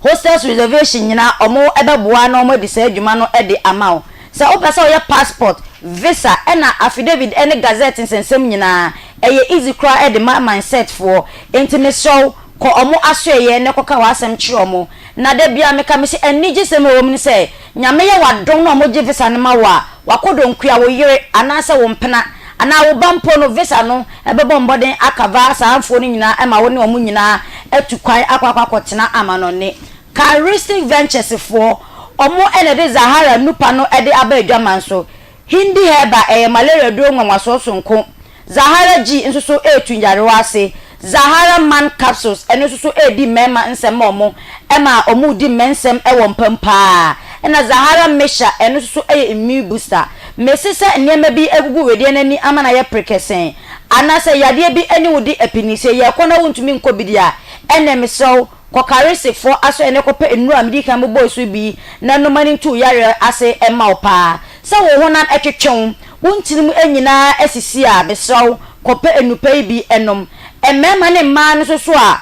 Hostels reservation nyinaa ɔmo bɛboa na ɔmo adi saa adwuma no de ama wo. Sɛ wopɛ sɛ woyɛ passport, visa ɛna affidavit ne gazette nsɛnsɛm nyinaa, ɛyɛ easy koraa de ma mindset foɔ. Enti mesrɛ wo kɔ ɔmo asoɛeɛ na kɔka w'asɛm kyerɛ ɔmo. Na da biara meka mese anigyesɛm a ɛwɔ mu ne sɛ Nyame yɛ w'adom na ɔmo gye visa no ma wo a, w'akodɔnkua, wo yere anaasɛ wo mpena anaa wo ba mpo no visa no bɛbɔ mmɔden akava saa mfoɔ no nyinaa ma wo ne wɔn nyinaa atu kwan akɔ akɔ akɔtena amanɔne. Charistic Ventures foɔ, wɔn na ɛde Zahara nnupa no de aba adwaman so. Hindi Herbal, ɛyɛ malaria duro nwanwasoɔ sononko. Zahara G nso so retu nyarewa ase. Zahara Man Capsules, ɛno nso so redi mmarima nsɛm ma wɔn, ɛma wɔredi mmɛnsɛm wɔ mpa mu paa. Ɛna Zahara Mixture, ɛno nso so yɛ immune booster. Mese sɛ nneɛma bi agugu wedeɛ no ani ama no ayɛ prekɛsɛn, anaasɛ yadeɛ bi ne wo di apinisie, yɛrekɔ na wontumi nkɔ bi deɛ a, ɛnneɛ mesrɛ wo, kɔ Karesefoɔ asɔeɛ na kɔpɛ nnuro a medii kan bobɔɔ so bi na nom ani nto wo yareɛ ase mma wo paa. Sɛ wo honam twetwe wo, wo ntini mu nyinaa asisi a, mesrɛ wo, kɔpɛ nnupa yi bi nom. Mmarima ne mmaa no nso so a,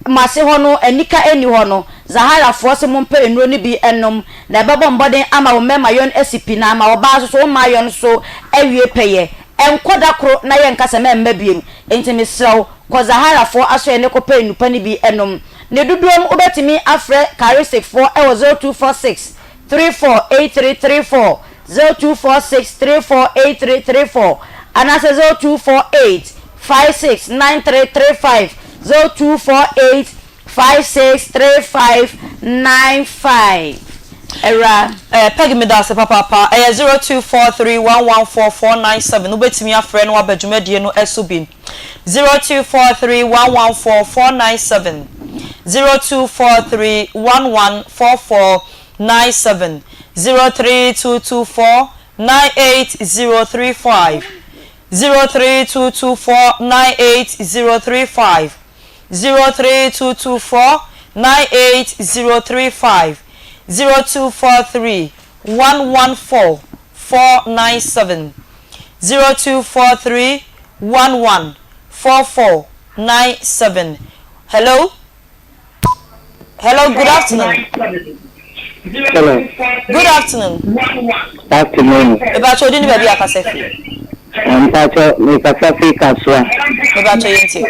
Mo ase hɔ no anika nni hɔ no, Zahara foɔ se mompɛ nnuro no bi nnom na ɛbɛbɔ mmɔden ama wo mmarima yɔn asi pi na ama ɔbaa nso so wo mmaa yɔn nso awie pɛyɛ. Ɛnkɔ da koro na yɛnka sɛ mɛmma biom. Enti mesrɛ wo, kɔ Zahara foɔ asoɛeɛ no kɔpɛ nnupa no bi nom. Ne dodoɔ mu wobɛtumi afrɛ Karisik foɔ wɔ 0246 34 8334, 0246 34 8334, anaasɛ 0248 56 9335, 0248 56 35 95. Awuraa. Eh, Peggy medase papaapa. Ɛyɛ 0243114497 wobɛtumi afrɛ na waba dwumadie no so bi. 0243114497, 0243114497, 0322498035, 0322498035, 0322498035, 0243114497, 0243 11 44 97 Hello Hello good afternoon. Hello. Good afternoon. Afternoon. Mepakyɛ wo din ne baabi a kasa firi. Mpakyɛ mekasa firi Kasoa. Mepakyɛ yɛn tie.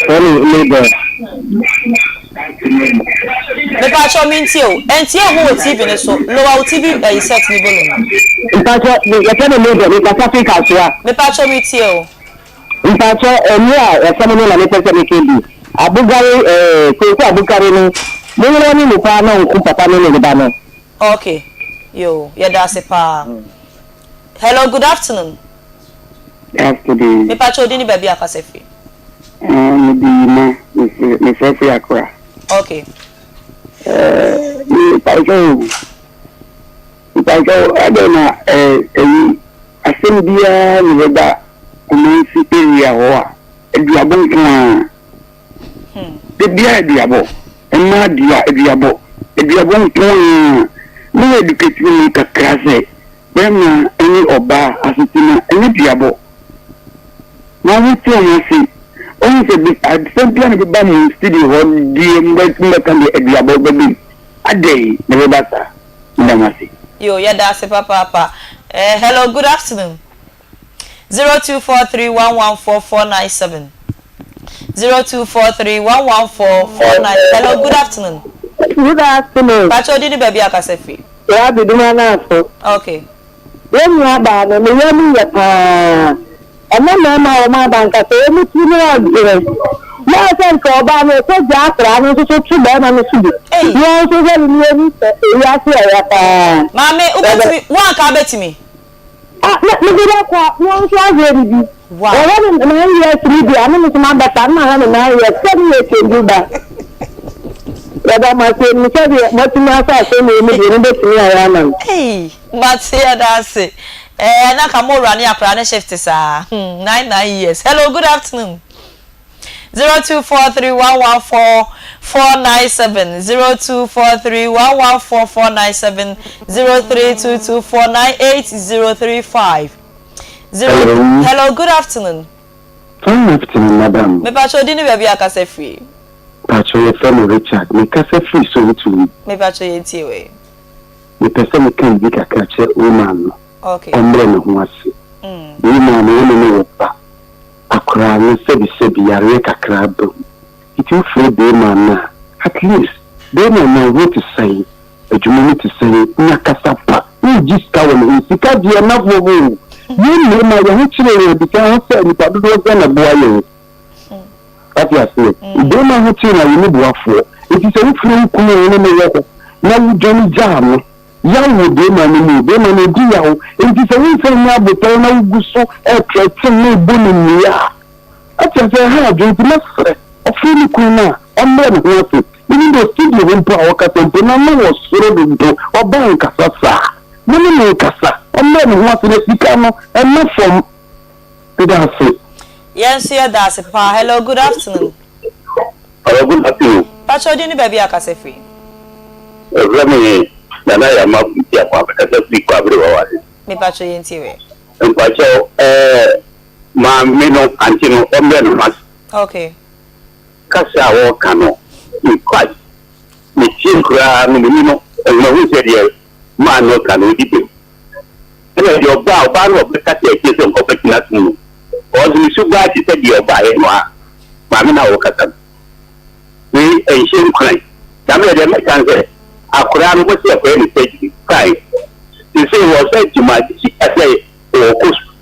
Fɛmi Label. Mepakyɛw mentie o. Ɛntie wo ho wɔ TV no so. Lower wo TV ɛyi set no volume no. Mpakyɛw me yɛfrɛ me Mabel mekasa firi Kasoa. Mepakyɛw metie o. Mpakyɛw ɛnɛ a ɛsɛm no na mepɛ sɛ meka bi. Abugare ɛɛ Kweku Abukare no mo yere ne no paa na ɔnku papa no ne ne ba no. Ok yoo yɛda ase paa. Hello good afternoon. Afternoon. Mepakyɛw din ne baabi a kasa firi. Ah, me di ma, me frɛ firi Accra. Okay. Eh, me pakyɛw o. Me pakyɛw adɛn na eh ɛyi asɛm biara na bɛba Kumasi area hɔ a aduabɔ nko ara. Da biara aduabɔ, mmaa dua aduabɔ, aduabɔ nko ara. Mo educate me kakra sɛ Bɛrima ne ɔbaa asetena ɛnyɛ duabɔ. Na wo te wɔn ase. Wohu sɛ bi asɛm biara na ɛbɛba mo studio hɔ deɛ mobɛka deɛ aduabɔ bɛba mu. Adɛn na ɛbɛba saa? Meda mo ase. Yoo yɛda ase papaapa eh hello good afternoon 0243114497 02431144 hello good afternoon. Good afternoon. Pakyɛ odin ne baabi a kasa firi. Rabi duma n'aso. Okay. Yɛn nua baa no ne yam yɛ paa. Ɛnɛ mmarima a wɔn aba nkasa wɔn tiri mu ɔdene. Na sɛ nka ɔbaa no ɛkɔ gya akwadaa no nso so to barima no so bi. Na wɔn nso hwɛ no ne ani sɛ ewiase ɛya paa. Maame wobɛtumi wo anka wobɛtumi. Ah, na mede bɛkɔ na wɔn nso ahwɛ bibi. Wow. Wɔhwɛ no 9 years ni bi a, na me nso mabɛfa no mahwɛ no 9 years sɛ ne yɛ change ba. Yɛda mo ase nim sɛ deɛ moatumi asɔ asɛm wei mu deɛ mobɛtumi ayɛ ama me. Ei mate yɛda ase ɛɛ na nka mo wura ne akwadaa no shift saa hmm 9 years hello good afternoon. 0243114497 0243114497 0322498035 Zero Hello. Hello good afternoon. Fine afternoon madam. Mepakyɛ wo din ne baabi a kasa firi. Pakyɛ yɛfrɛ me Richard me kasa firi Sowutuom. Mepakyɛ yɛn tie wei. Mepɛ sɛ meka biribi kakra kyerɛ woman no Okay. ɔmbrɛ ne ho ase. Woman no wo ne no wɔ ba akoraa no sɛbi sɛbi yareɛ kakra aba mu nti wo frɛ beema no a at least beema no wo ho te sɛn Adwuma no te sɛn? Nya kasa pa. Wongye sika wɔ ne ho. Sika deɛ ɛnna fam o. Yɛn mmarima, yɛn ho kyere yɛn abisa ho sɛ nnipa dodoɔ sɛn na ɛboa yɛn. Wate aseɛ? Barima ho kyere no a, yɛnni boafoɔ. Enti sɛ wofrɛ wo kunu a wo ne no wɔ hɔ na wodwane gyaa no, yaw wɔ barima no mu o, barima no ɔdi yaw. Enti sɛ womfa nnya abotare na wogu so retrɛten na ɛbɔ no nnua a, Ate aseɛ, ɛha adwene nti mɛsrɛ ɔfrɛ ne kunu no a ɔmmrɛ ne ho ase even though studio hɔ mpo a ɔkasa mpo n'ano wɔ soro dodo ɔbaa nkasa saa mo ne no nkasa ɔmmrɛ ne ho ase na sika no ɛmma fam meda ase. Yɛn nso yɛda ase paa. Hello, good afternoon. Hello, good afternoon. Pakyɛ wo din ne baabi a kasa firi. Wɔfrɛ me Nana Yama Kuntiakwa, mekasa firi Kwabere Wawase. Mepakyɛ yɛntie wɛ. Mpakyɛw ɛɛ. Maame no, aunty no, ɔmmrɛ ne ho ase. Okay. kasa a ɔreka no, in fact, metie koraa no, m'ani no, mahu sɛ deɛ maa no ka no, ɔdi bem. Ɛna deɛ ɔbaa, ɔbaa no a ɔbɛkasa akyire sɛ ɔbɛtena atom no, ɔno nso ne suban te sɛ deɛ ɔbaeɛ no a, maame no a ɔrekasa no. Wei ɛnhyɛ nkuran. Na me deɛ mɛka ne sɛ, akwadaa no wɔsi akɔyɛ ne surgery, fine. Seesei wɔ surgery mu a, sika sɛ ɔrekɔ sukuu.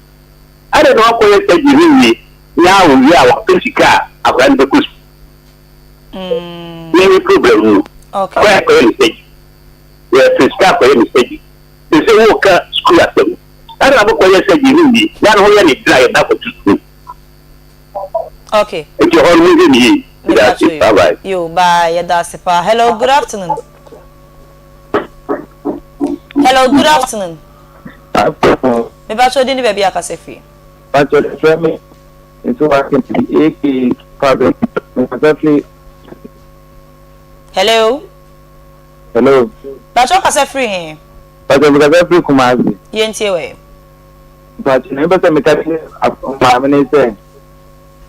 Adɛn na wakɔyɛ surgery no wie na owie a wapɛ sika a akwadaa no bɛkɔ sukuu? Wei ne problem no. Akwadaa akɔyɛ ne surgery. Yɛpɛ sika akɔyɛ ne surgery. Seesei woka sukuu asɛm. Adɛn na mokɔyɛ surgery no wie na ne ho yɛ ne dena a yɛde no akɔto sukuu? Okay. Nti ɛhɔ no monhwɛ no yie. Meda ase. Bye bye. Yo, bye. Yɛda ase paa. Hello, good afternoon. Hello, good afternoon. Afternoon. Mepakyɛ odin ne baabi akasa firi. Pakyɛ frɛ me nso wa kɛntɛ aka Fabe. Mekasa firi. Hello. Hello. Pakyɛ kasa firi he? Pakyɛ mekasa firi Kumasi. Yɛntie wɛ. Mpakyɛ nea mepɛ sɛ meka kyerɛ maame ne sɛ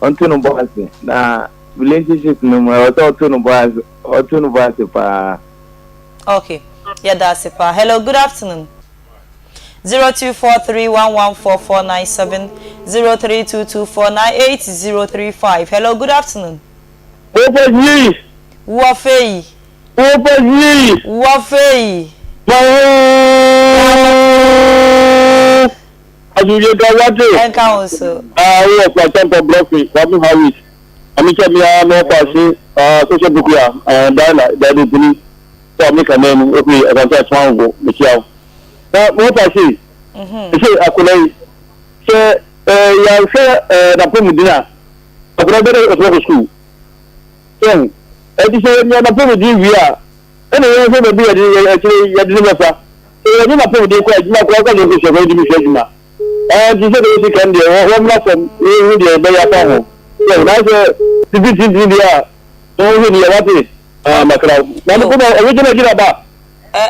ɔnto no bo ase na relationship no mu ɛwɔ sɛ ɔto no bo ase ɔto no bo ase paa. Okay, yɛda ase paa. Hello, good afternoon. 0243114497 0322498035. Hello, good afternoon. Wɔfa yie. Wɔfɛ yi. Wɔfa yie. Wɔfɛ yi. Asomdwe nka wate. Ɛnka wo so. Ah, wo wɔ Platampa Brɔfe, Kwame Harris. Ame sɛ me ara me wɔfa ase, ah, Social Bukua, ah, Diana, Dade Pini, sɛ ame ka nan mu, ofiri Asante Atoma Agogo, mekyia wo. Na me wɔfa ase, ɛsɛ akwadaa yi, sɛ eh, yɛanhwɛ eh, n'apɔmuden a, akwadaa bɛdɛ ɔtumi akɔ sukuu. Sɛ, ɛti sɛ yɛnya n'apɔmuden wie a, Ɛna yɛn hwɛ baabi yɛde yɛ akyire yi yɛde no bɛfa. Sɛ yɛde n'apɔmuden kɔ adwuma koraa kɔ sɛ ɔkɔsua koraa yɛde sua adwuma. Ɛɛ nti sɛdeɛ wosi kan deɛ wɔ wɔmmra fam na yɛnhu deɛ yɛbɛyɛ afa ho. So na sɛ titi tintini deɛ a na wɔnhwɛ ni yɛ wate ah makra wo. Na no kuma original gyina ba.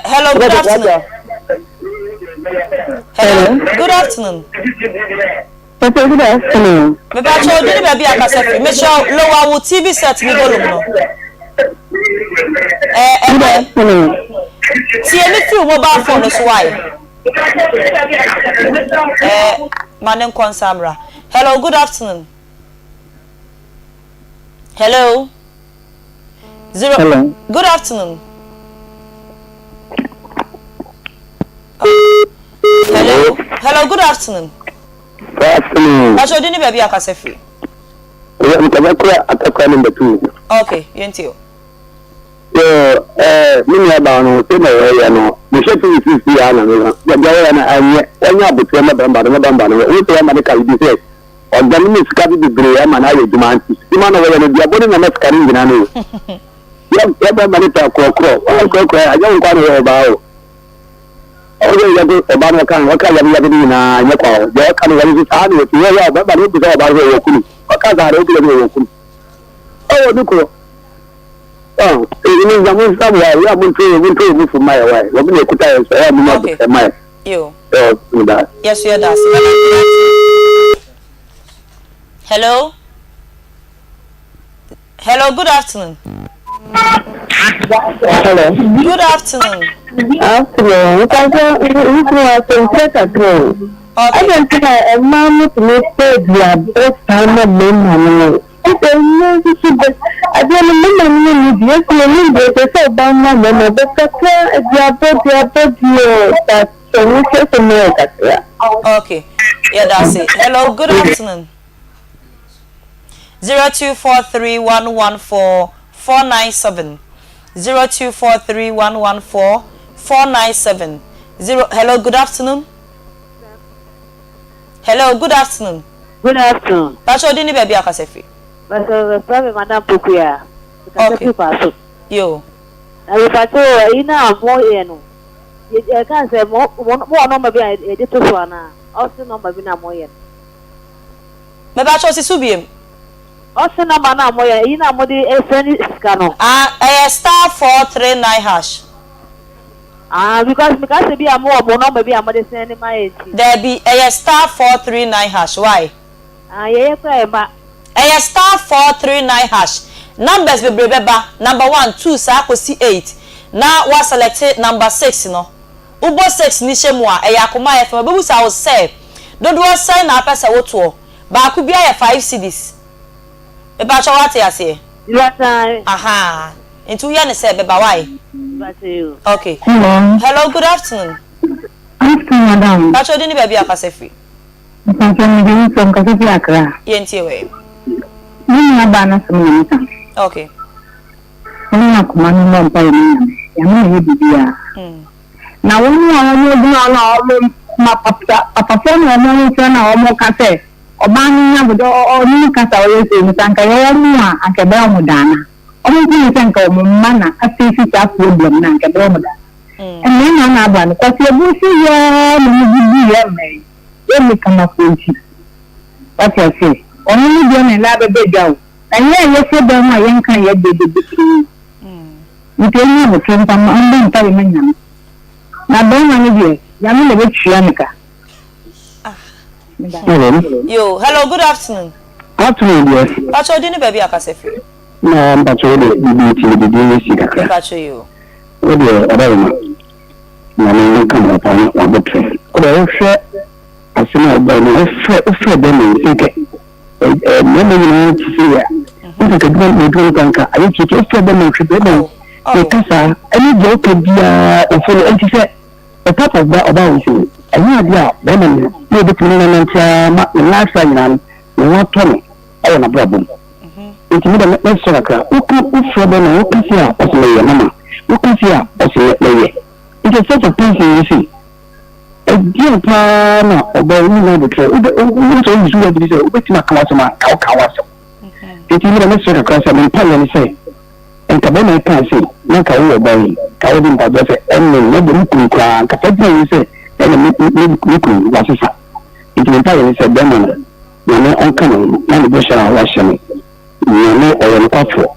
Hello, good afternoon. Hello, good afternoon. Papa good afternoon. Mepakyɛw din ne baabi a kasa firi. Mesrɛ wo lower wo TV set ne volume no. Eh, Good afternoon. Tie me firi mobile phone no so why? Eh, ma ne nkɔ nsa mmra. Hello, good afternoon. Hello. Zero. Hello. Good afternoon. Hello. Hello, good afternoon. Good afternoon. Pastor Odini baby akasa firi. Oya mkasa kura atakura number 2. Okay, yɛntie o. So, eh, me nua baa no, sɛ na wɔyɛ no, mehyɛ TV sisi ya na me na, deɛ wɔyɛ no anyɛ, wɔnyɛ abotrɛ ma bɛmba no, ma bɛmba no, wo sɛ wɔma no ka bi sɛ, ɔdane ne sika bi bebree ama no ayɛ adwuma nti, adwuma na wɔyɛ no, duabɔ no na ma sika no nyina no o. Yɛ bɛmba no pɛ korɔkorɔ, wɔyɛ korɔkorɔ, anyɛ wo nkwa na wɔyɛ ɔbaa o. Ɔwɔ sɛ yɛde ɔbaa no ɔka ɔka yabe yabe no nyinaa nyɛ kwa o, deɛ ɔka no wɔn nso saa na wɔte, wɔyɛ a ɔbɛmba no, wobisa ɔbaa no sɛ ɔwɔ kunu, ɔka saa na wobisa sɛ ɔwɔ kunu. Ɔwɔ ne kunu. Oh, eyi ne nsa mo nsa mo wa, yɛ mo nto mo nto mo fo ma yɛ wa, wɔn na ekuta yɛ nso, ɛyɛ mo nya abotire ma yɛ. Yo. Ɛwɔ mo da. Yes, yɛ da ase. Hello. Hello, good afternoon. Hello. Good afternoon. Afternoon. Nkaso nso asɛmfua kakra o. Okay. Adɛn nti na mmaa no tumi pɛ aduabɔ saa ma mmarima no? Ɛsɛ mmea nso so bɛ adeɛ no mmarima no nni bi. Ɛsɛ yɛnim deɛ ɛsɛ sɛ ɔbaa ma mmarima bɛ kakra aduabɔ duabɔ deɛ but sɛ mo hwɛ sɛ moyɛ kakra. Okay. Yɛda ase. Hello, good afternoon. 0243114497 0243114497 0 Hello, good afternoon. Hello, good afternoon. Good afternoon. Pacho odi ni baabi akasa firi. Pastor bɛfrɛ me Madam Pokuya. Mekasa Okay. firi Kwaso. Yo. Na mepakyɛ o, ayi no a moyɛ no, yɛ- yɛka sɛ mo mo mowɔ nɔmba bi a yɛde to so anaa? Ɔse nɔmba bi no a moyɛ no. Mepakyɛ si so biem. Ɔse nɔmba no a moyɛ, ayi no a mode sɛne sika no. Ah, ɛyɛ *439#. Ah, because meka sɛ bi a mowɔ mo nɔmba bi a mode sɛne ma yɛ nti. Daabi, ɛyɛ *439#, why? Ah, yɛyɛ koraa ɛmma. Ɛyɛ *439#. Numbers bebree bɛba, number one, two saa kɔsi eight, na woasɛlɛkte number six no. Wobɔ six no hyɛ mu a, ɛyɛ akoma FM. Wɔbɛbusa wo sɛ, dodoɔ sɛn na wopɛ sɛ wotoɔ? Baako biara yɛ five cedis. Mepakyɛw woate aseɛ? Mepakyɛw. Ahaa, nti woyɛ no sɛ ɛbɛba, wai? Mepakyɛw. Okay. Hello. Hello, good afternoon. Afternoon, madam. Pakyɛw din ne baabi a wokasa firi? Mpakyɛw mede wo nsɛm kasa firi Accra. Yɛntie wei. Me nua baa no asɛm na meka. Okay. Ɔne akoma no mmɔ mpaeɛ ma Nyame. Nyame na ɛyɛ biribiara. Na wɔn a wɔn gyina hɔ no a wɔn ma papa papafoɔ no a wɔn mfrɛ no a wɔn ka sɛ ɔbaa no nya bɔdɔ ɔne no kasa ɔyɛ sei no sɛ anka ɛyɛ wɔn a anka ɛbɛyɛ wɔn daana. Wɔn mpo ne sɛ anka wɔn mma na afeesi saa problem no anka ɛbɛyɛ wɔn daana. Mmarima na aba no kwasi ebu nso yɛɛ na wɔn gugu yɛ mmaa yi yɛ ne kamafoɔ nti. Wate aseɛ? Ɔno ne deɛ na ɛna abɛbɛ dwa o. Na yɛn a yɛhyɛ dan mu a yɛnka yɛn deɛ bɛdi firi mu. Nti ɔnya aboterɛ mpa ma ɔmbɔ mpaeɛ ma Nyame. Na barima no deɛ, Nyame na bɛtua no ka. Meda ase. Hello. Yo, hello, good afternoon. Afternoon deɛ. Pacho di ne baabi a kasa firi. Na mpacho wo deɛ bibi nti mede din asi kakra. Mpacho yo. Wo deɛ ɔbarima Nyame nka wo papa ne wabotrɛ. Wo deɛ wohwɛ asɛm a wobae no wofrɛ wofrɛ bɛma yi nkɛ mmarima nyinaa te sɛ yɛ a nka kadwuma na adwuma no kora nka ayɛ tietie wofrɛ bɛma hwɛ bɛma yi meka saa ɛne deɛ woka biara ɔfo no ɛnti sɛ ɔpapa ɔba ɔba wo sɛ ɛnyɛ adeɛ a bɛrima no na ɔbɛtumi ne nanante ara ma ne lifestyle nyinaa no ne ho atɔ no ɛwɔ n'abrabɔ mu nti me dɛ mɛsrɛ kakra woka wofrɛ bɛrima woka se a ɔsɛ mɛyɛ mama woka se a ɔsɛ mɛyɛ nti such a person yi se Ɛdeɛn paa na ɔbaa wo nni aboterɛ wobɛ wohu sɛ woyi so w'adwene sɛ wobɛtumi aka w'asɛm a nka woka w'asɛm nti me deɛ mɛsrɛ kakra sɛ me mpaeɛ ne sɛ nka bɛrima yi kaa sei na nka wowɔ ɔbaa yi nka wode mpaboa sɛ ɛnne na deɛ me kunu koraa nka saa gyina yi sɛ ɛne me me me kunu wasesa nti me mpaeɛ ne sɛ bɛrima no Nyame ɔnka ne ho na ne bɔhyɛ a wahyɛ no Nyame ɔyɛ nokwafoɔ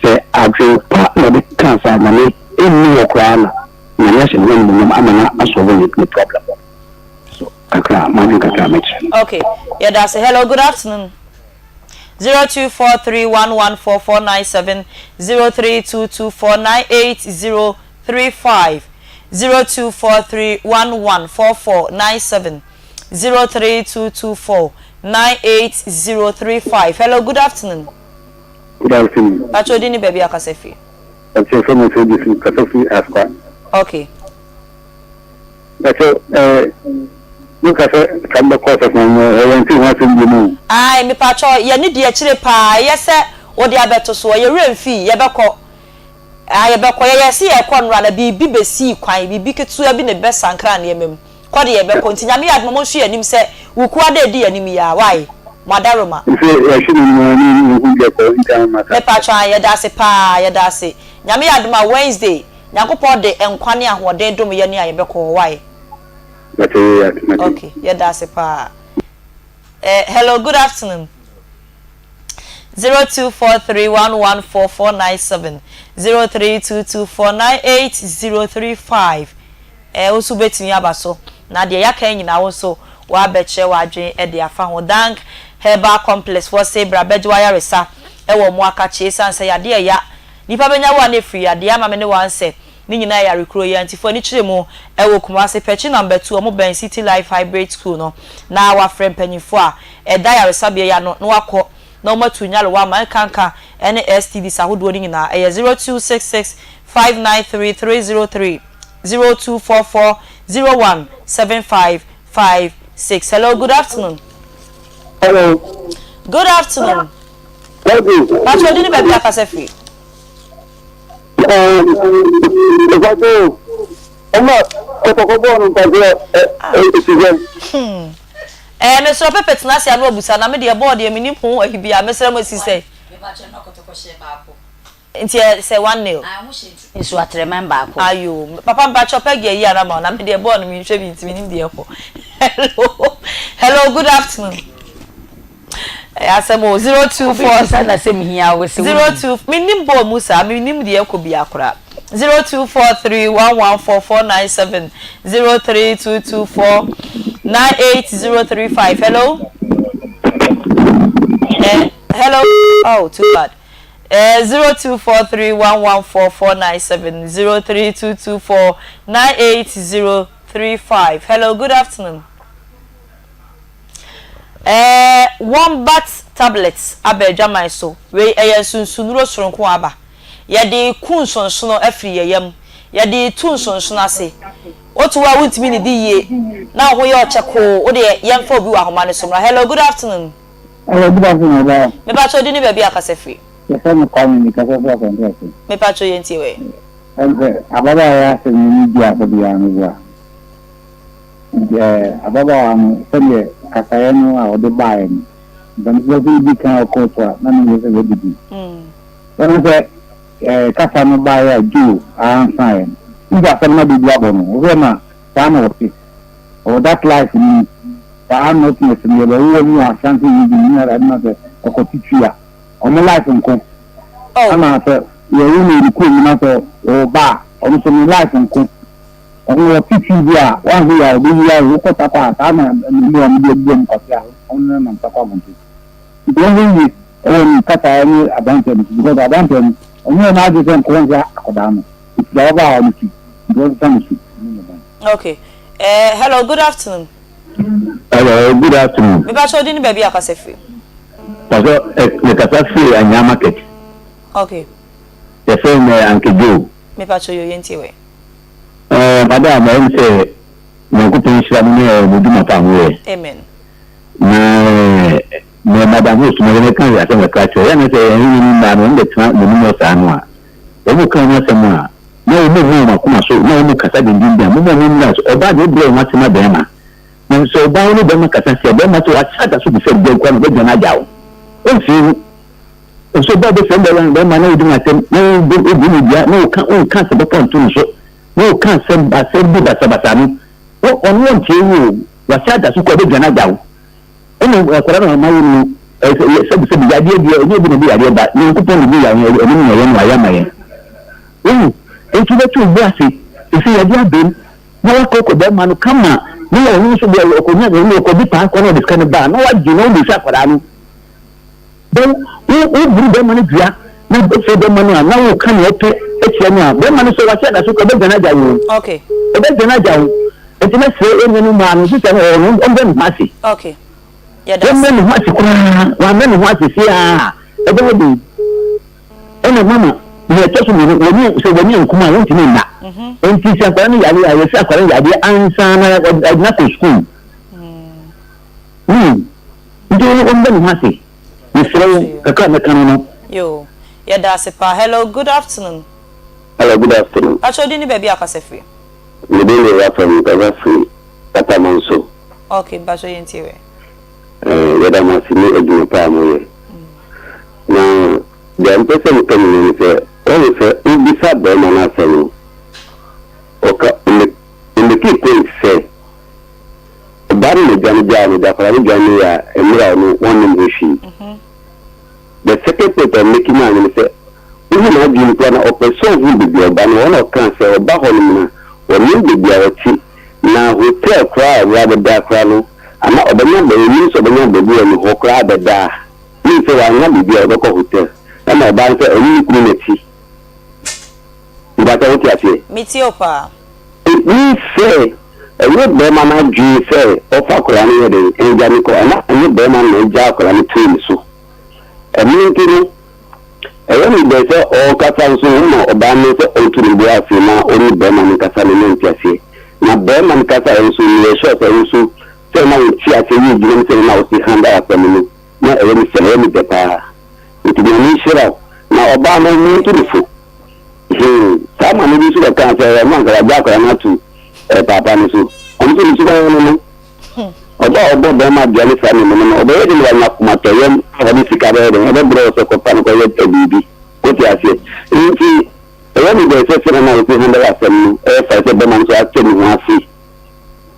sɛ adwen pa na ɔde kaa saa Nyame ɛnni hɔ koraa na Nyame ahyɛ ne ho animuonyam ama no asɔlve ne ne problem so kakra m'adwen kakra a mɛkyerɛ no. Okay, yɛda ase. Hello, good afternoon. 0243114497, 0322498035, 0243114497, 0322498035. Hello, good afternoon. Good afternoon. Pacho di ni baabi akasa firi. Ɔkyerɛ sɛ mo sɛ bi fi kasa fi aspa. Okay. Mpakyɛ ɛɛ mo ka sɛ ka mo bɛkɔ asafo no ɛ yɛn ti ho asɛm bi mu. Ae mepakyɛ yɛ ne di akyire paa ɛyɛ sɛ wode abɛto soɔ yɛ werɛ mfii yɛbɛkɔ ae yɛbɛkɔ yɛyɛ se yɛkɔ nnora na biribi bɛsii kwan biribi ketewa bi na ɛbɛsankra nneɛma mu kɔ de yɛbɛkɔ nti Nyame yɛ adom a monhwe yɛn anim sɛ Wukuada a ɛdi yɛn anim yi ara wai mo adaworoma. Nse yɛhwe n'anim ara ne yɛhu deɛ ɛkɔ nti ama sa. Mepakyɛ ae yɛda ase paa yɛda ase Nyame yɛ adom a Wednesday Nyankopɔn de nkwa ne ahoɔden dom yɛn a yɛbɛkɔ hɔ wai. Mate yei ase mate. Ok yɛda ase paa eh hello good afternoon 0243114497 0322498035 eh wo nso wobɛtumi aba so na deɛ yɛaka yi nyinaa wo nso woabɛkyerɛ w'adwene de afa ho Dank Herbal Complex foɔ se bra bɛgye w'ayaresa wɔ mo akakye esiane sɛ yadeɛ ɛya Nipa bɛnya wo a na ɛfiri yadeɛ ama me ne wo ansɛ ne nyinaa yɛ yare kuro yi antifo ani kyerɛ mu ɛwɔ Kumasi Pɛkyi number two ɔmo bɛn City Life Hybrid School no na wafrɛ mpanyinfoɔ a ɛda yaresabea yi ano na wakɔ na ɔmo atu nyarewa ama nkanka ɛne STDs ahodoɔ no nyinaa ɛyɛ 0266 593 303 0244 01 7556 Hello good afternoon. Hello. Good afternoon. Daddy. Pacho odi ne baabi akasa firi. Mpacho ɛna kɔtɔkɔ bɔɔl no mpacho ɛti sɛn. Ɛɛ mesrɛ pɛpɛ tena ase ano abusa na me deɛ bɔɔl deɛ menim ho ayi bia mesrɛ mo esi sɛ. Nti ɛ sɛ one nil. Nso atrɛmɛn baako. Ayoo papa mpakyɛw Peggy ayi ara ma wo na me deɛ bɔɔl no menhwɛ bi nti menim deɛ ɛkɔ hello hello good afternoon ɛyɛ asɛm o 024 Obi bisa na sɛ mehia wo sɛ wonim. 02 menim bɔɔl mu saa menim deɛ ɛkɔ biara koraa 0243114497 0322498035 hello eh hello oh too bad. Eh, 0243114497, 0322498035. Hello, good afternoon. Eh, Wombat tablets aba adwaman so. Wei ɛyɛ nsunsonnuro soronko aba. Yɛde ku nsonsono afiri yɛn yam. Yɛde tu nsonsono ase. Woto hɔ a wontumi nnidi yie na wo ho yɛ ɔkyɛkoo. Wo deɛ yɛmfa obi wɔ ahoma no so mmra. Hello, good afternoon. Hello, good afternoon, ɔbaa. Mepakyɛ wo din ne baabi a kasa firi. Yɛfrɛ me Kwame, me kasa firi Asante Ase. Mepakyɛ yɛntie wɛ. Ɛm sɛ ababaawa yi asɛm no ne di asɛ biara no boa. Nti ɛɛ ababaawa no sɛdeɛ kasaeɛ no a ɔde baeɛ no, nka me sɛ sɛ di kan wɔ kɔɔto a na menyɛ sɛ wadi bi. Wɔn sɛ ɛɛ kasa no baeɛ a Joe ansaeɛ no, nti asɛm no abɛdu abɔ no, wohwɛ na saa na ɔte. Ɔwɔ that life no mu. Saa notness no yɛbɛwo wɔn wɔ Ashanti region mu na na sɛ ɔkɔ titwi a ɔmo life nko ɛna sɛ yɛwo no wɔ ne kurom na sɛ ɔwɔ ba a ɔno nso ne life nko ɔno wɔ titwi bi a wanhwɛ yɛ a ɔbɛyi ayɛ wokɔ takwa a saa na mmea ɔmo de abu ɔmo kwasi a ɔmo ne nam takwa abɔnten nti wɔn hwɛ yie ɛwɔ ne kasa ne aberanteɛ no so because aberanteɛ no ɔnyɛ n'adwene sɛ nkɔɔ nhwɛ akɔdaa no ɛfiri ababaawa no ti nti wɔnsesa ne su ne ne ban. Okay. Eh, hello, good afternoon. Hello, good afternoon. Me pacho di ni baabi akasa firi. Pacho, eh, me kasa firi Anya market. Okay. Yɛfrɛ me Uncle Joe. Me pacho yo yɛntie wɛ. Eh, madam, ɛyɛ me sɛ Nyankopɔn nhyira mo ne eh, mo dwuma pa ho yɛ. Amen. Na eh, me madam host mo yɛ ka asɛm kakra kyerɛ. Yɛ na sɛ yɛn ne mmaa no wɔn bɛtena mo anim saa no a, wɔn ka wɔn asɛm a, na wɔn mmu wɔn akoma so, na wɔn kasa dendenden a, momma wɔn mmra so. Ɔbaa deɛ wobrɛ wo ho ase ma bɛrima. Na sɛ ɔbaa wo ne bɛrima kasa sɛ bɛrima sɛ wahyɛ ada so te sɛ dɛn koraa na ɔbɛdwane agya wo. Ɔmfii ho. Nso ɔbaa bɛfrɛ bɛrima bɛrima na wodi n'asɛm, na wobu no dua, na woka wonka asɛm papa nto no so, na woka asɛm asɛm bi basabasa no, ɔno ɔntie wo o, wahyɛ ada so koraa ɔbɛdwane agya wo. Ɛna akwadaa no a mawo no sɛbisɛbi yadeɛ deɛ ɛnyɛ obi na ɛde yadeɛ ba, Nyankopɔn na ɛde yadeɛ ɛno na ɛyɛ no wayɛ ama yɛn. Wohu? Enti wobɛto wo bo ase ɛfiri yadeɛ abam na wakɔkɔ bɛrima no kama na ɔno nso deɛ ɔkɔnya ɔno ɔkɔdi paa kɔ na ɔde sika no ba na wagye na wode sɛ akwadaa no. Bɛ wo woburu bɛrima no dua na wofrɛ bɛrima no a na woka nea ɔpɛ atia no a bɛrima no sɛ wahyɛ da so kɔ ɔbɛdwane agya wo. Okay. Ɔbɛdwane agya wo. Nti mɛsrɛ yɛn nuanom mmaa no sista no ɔwɔ no ɔmbrɛ ne ho ase. Okay. Yɛda ase. Ɔmbrɛ ne ho ase koraa wammrɛ ne ho ase sei a ɛbɛyɛ den. Ɛna mama nea ɛtɔ so mmienu wɔne sɛ wɔne ankum a wɔntumi nna. Nti sɛ akwadaa no yare a yɛsɛ akwadaa no yadeɛ ansa na ɔde no akɔ sukuu. Hmm. Nti ɔmbrɛ ne ho ase. Mesrɛ wo kakra a mɛka no no. Yoo. Yɛda ase paa. Hello, good afternoon. Hello, good afternoon. Pakyɛ wo din ne baabi a wokasa firi? Me din de Raphael mekasa firi Katamanso. Ok mpakyɛ yɛn tie wɛ. Eh, yɛda mo ase ne adwuma pa a moyɛ. Na deɛ mpɛ sɛ meka nyinaa ne sɛ, woahu sɛ wobisa barima no asɛm no, ɔka, ɔmekii point sɛ, ɔbaa no na dwane gyaa no, de akwadaa no dwaneeɛ a, mmerɛ a ɔno wannim ho hwee. The second point a ɔmeki maa no ne sɛ, wohu n'adwene mu koraa na ɔpɛ sɛ ɔhu baabi a ɔba no wɔ, ɛna ɔkaa sɛ ɔba hɔnom no a, ɔnim baabi a ɔte, na hotel koraa a ɔba abɛda koraa no, ana ɔbɛnya baabi, ɔnim sɛ ɔbɛnya baabi wɔ ne hɔ koraa abɛda a, mean sɛ wannya baabi a ɔbɛkɔ hotel, ɛna ɔbaa no sɛ ɔne ne kunu na ɛte. Mepakyɛ wote aseɛ? Metie wo paa. It means sɛ ɛnyɛ bɛɛma no adwene sɛ ɔfa akwadaa no yɛ dɛn ɛgya no kɔ anaa ɛnyɛ bɛɛma no na ɛgya akwadaa no too ne so. Ɛno nti no ɛyɛ me dɛ sɛ ɔɔkasa nso woma ɔbaa no sɛ ɔnto ne bo ase na ɔne bɛɛma no nkasa no na ɔnte aseɛ. Na bɛɛma no kasaeɛ nso meyɛ sure sɛ wo nso sɛ na wonte aseɛ yie gyina mu sɛdeɛ na wosi handle asɛm no na ɛyɛ me sɛ ɛyɛ me dɛ paa. Nti Nyame nhyira wo. Na ɔbaa no montu no fo. Hmm, saa maame bi nso bɛkaa sɛ ɔno anka wagya akwadaa no ato eh, paapa no so. Ɔno nso ne suban no no. Ɔba a ɔbɔ bɛrima dua ne saa nneɛma no no, ɔbɛyɛ den wanya akomatɔyam a ɔde sika bɛyɛ den, ɔbɛbrɛ wo sɛ kɔfa no kɔyɛ eh, biribi. Wote aseɛ? Nti, ɛyɛ me dɛ sɛ sɛnea na wosi handle asɛm no, ɛyɛ fae sɛ bɛrima no nso akyɛ ne ho ase.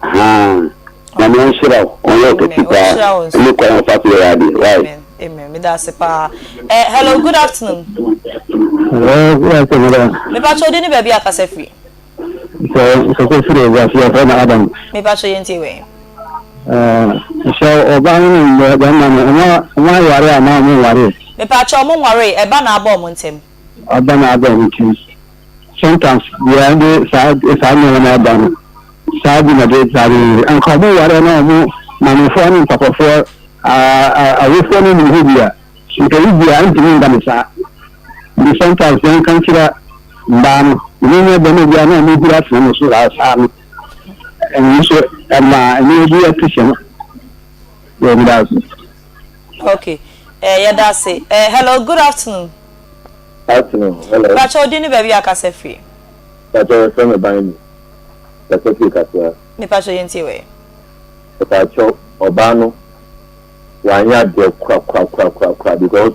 Ahaa. Nyame ɔnhyira wo, ɔnyɛ wo kɛse paa, ɛne kwan a ɔfa so yɛ adeɛ. Why? Amen. Amen. Meda ase paa. Eh, hello, good afternoon. Hello, good afternoon, madam. Mepa kyɛw din ne baabi a kasa firi. Sɛ sɛ firi Ebuasi yɛfrɛ no Adam. Mepa kyɛw yɛn tie wɛn. Sɛ ɔbaa no ne bɛrima no ɔmo aware anaa ɔmo nware? Mepaakyɛw ɔmo nwaree, ɛba na aba ɔmo ntɛm. Aba na aba ɔmo ntɛm. Sometimes deɛ ɛde saa saa nneɛma no ɛba no, saa bi na ɛde saa de anka ɔmo ware na ɔmo maamefoɔ ne mpapafoɔ awofoɔ no nim hɔ bi a, nka ebi bi a ɛntumi nba no saa. Nti sometimes yɛnka nkyerɛ mmaa no, ebi nyɛ bɛrima bi a na ɔmo huri atena no so saa saa no. Ɛno nso ɛma nneɛma bi ɛte hyɛ no. Yɛ meda ase. Okay eh, yɛda ase eh, hello good afternoon. Afternoon, hello. Pakyɛ wo din ne baabi a kasa firi. Pakyɛ yɛfrɛ me Banyi, kasa firi Kasoa. Me pakyɛ yɛntie wɛ. Mepakyɛw ɔbaa no wanyɛ adeɛ korakorakorakorakora because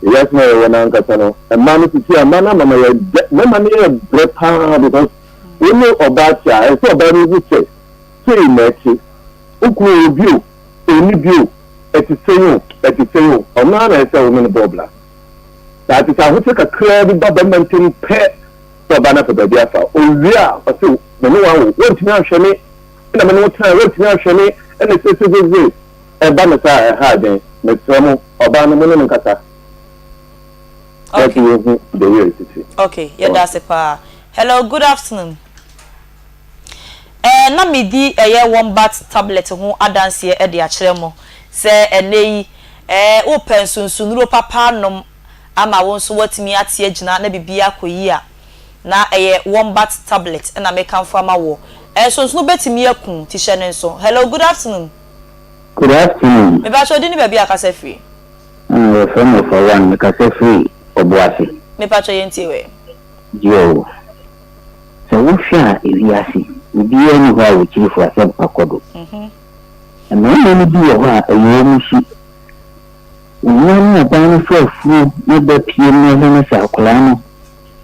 ewiase no a yɛwɔ no ankasa no mmaa no sisi a mmaa no ama ma yɛ mmarima no yɛ brɛ paa because wo ne ɔbaa te a ɛsɛ ɔbaa no hu sɛ sei na ɛte wo kunu wɔ bi o ɔnni bi o ɛte sɛn o ɛte sɛn o ɔno ara na ɛsɛ wo ne no bɔ bra saa te sɛ ahokyere kakraa bi ba bɛrima ntam pɛ sɛ ɔbaa no apɛ baabi afa owie a ɔse me ne wawo wontumi anhwɛ me ɛna me ne wo tenae, woantumi anhwɛ me, ɛna seiseiseisei ɛba no saa a, ɛha adwene. Mesrɛ mo, ɔbaa no, mo ne no nkasa na afei yɛnhu the way ɛsisi. Okay, yɛda ase paa. Hello, good afternoon. Eh, na medi ɛyɛ Wombat tablet ho adanseɛ de akyerɛ mo sɛ ɛnnɛ yi, eh, wopɛ nsunsonnuro papa anom ama wo nso woatumi ate agyina na biribiara akɔ yie a, Na ɛyɛ wombat tablet na mekamfo ama woɔ. Nsonsono bɛtumi aku wo, nti hyɛ no nso. Hello, good afternoon. Good afternoon. Mepakyɛ wo din ne baabi a kasa firi? Ah, wɔfrɛ me Ɔfawan, mekasa firi Ɔboase. Mepakyɛ yɛntie wɛ. Yoo. Sɛ wohwɛ a ewiase, obiara nni hɔ a okyiri fo asɛmpa kɔ do. Mmarima no bi wɔ hɔ a ɛyɛ wɔn su. Onua ne ɔbaa no fa afuo na ba pie mu na ɔhwɛ no sɛ akwadaa no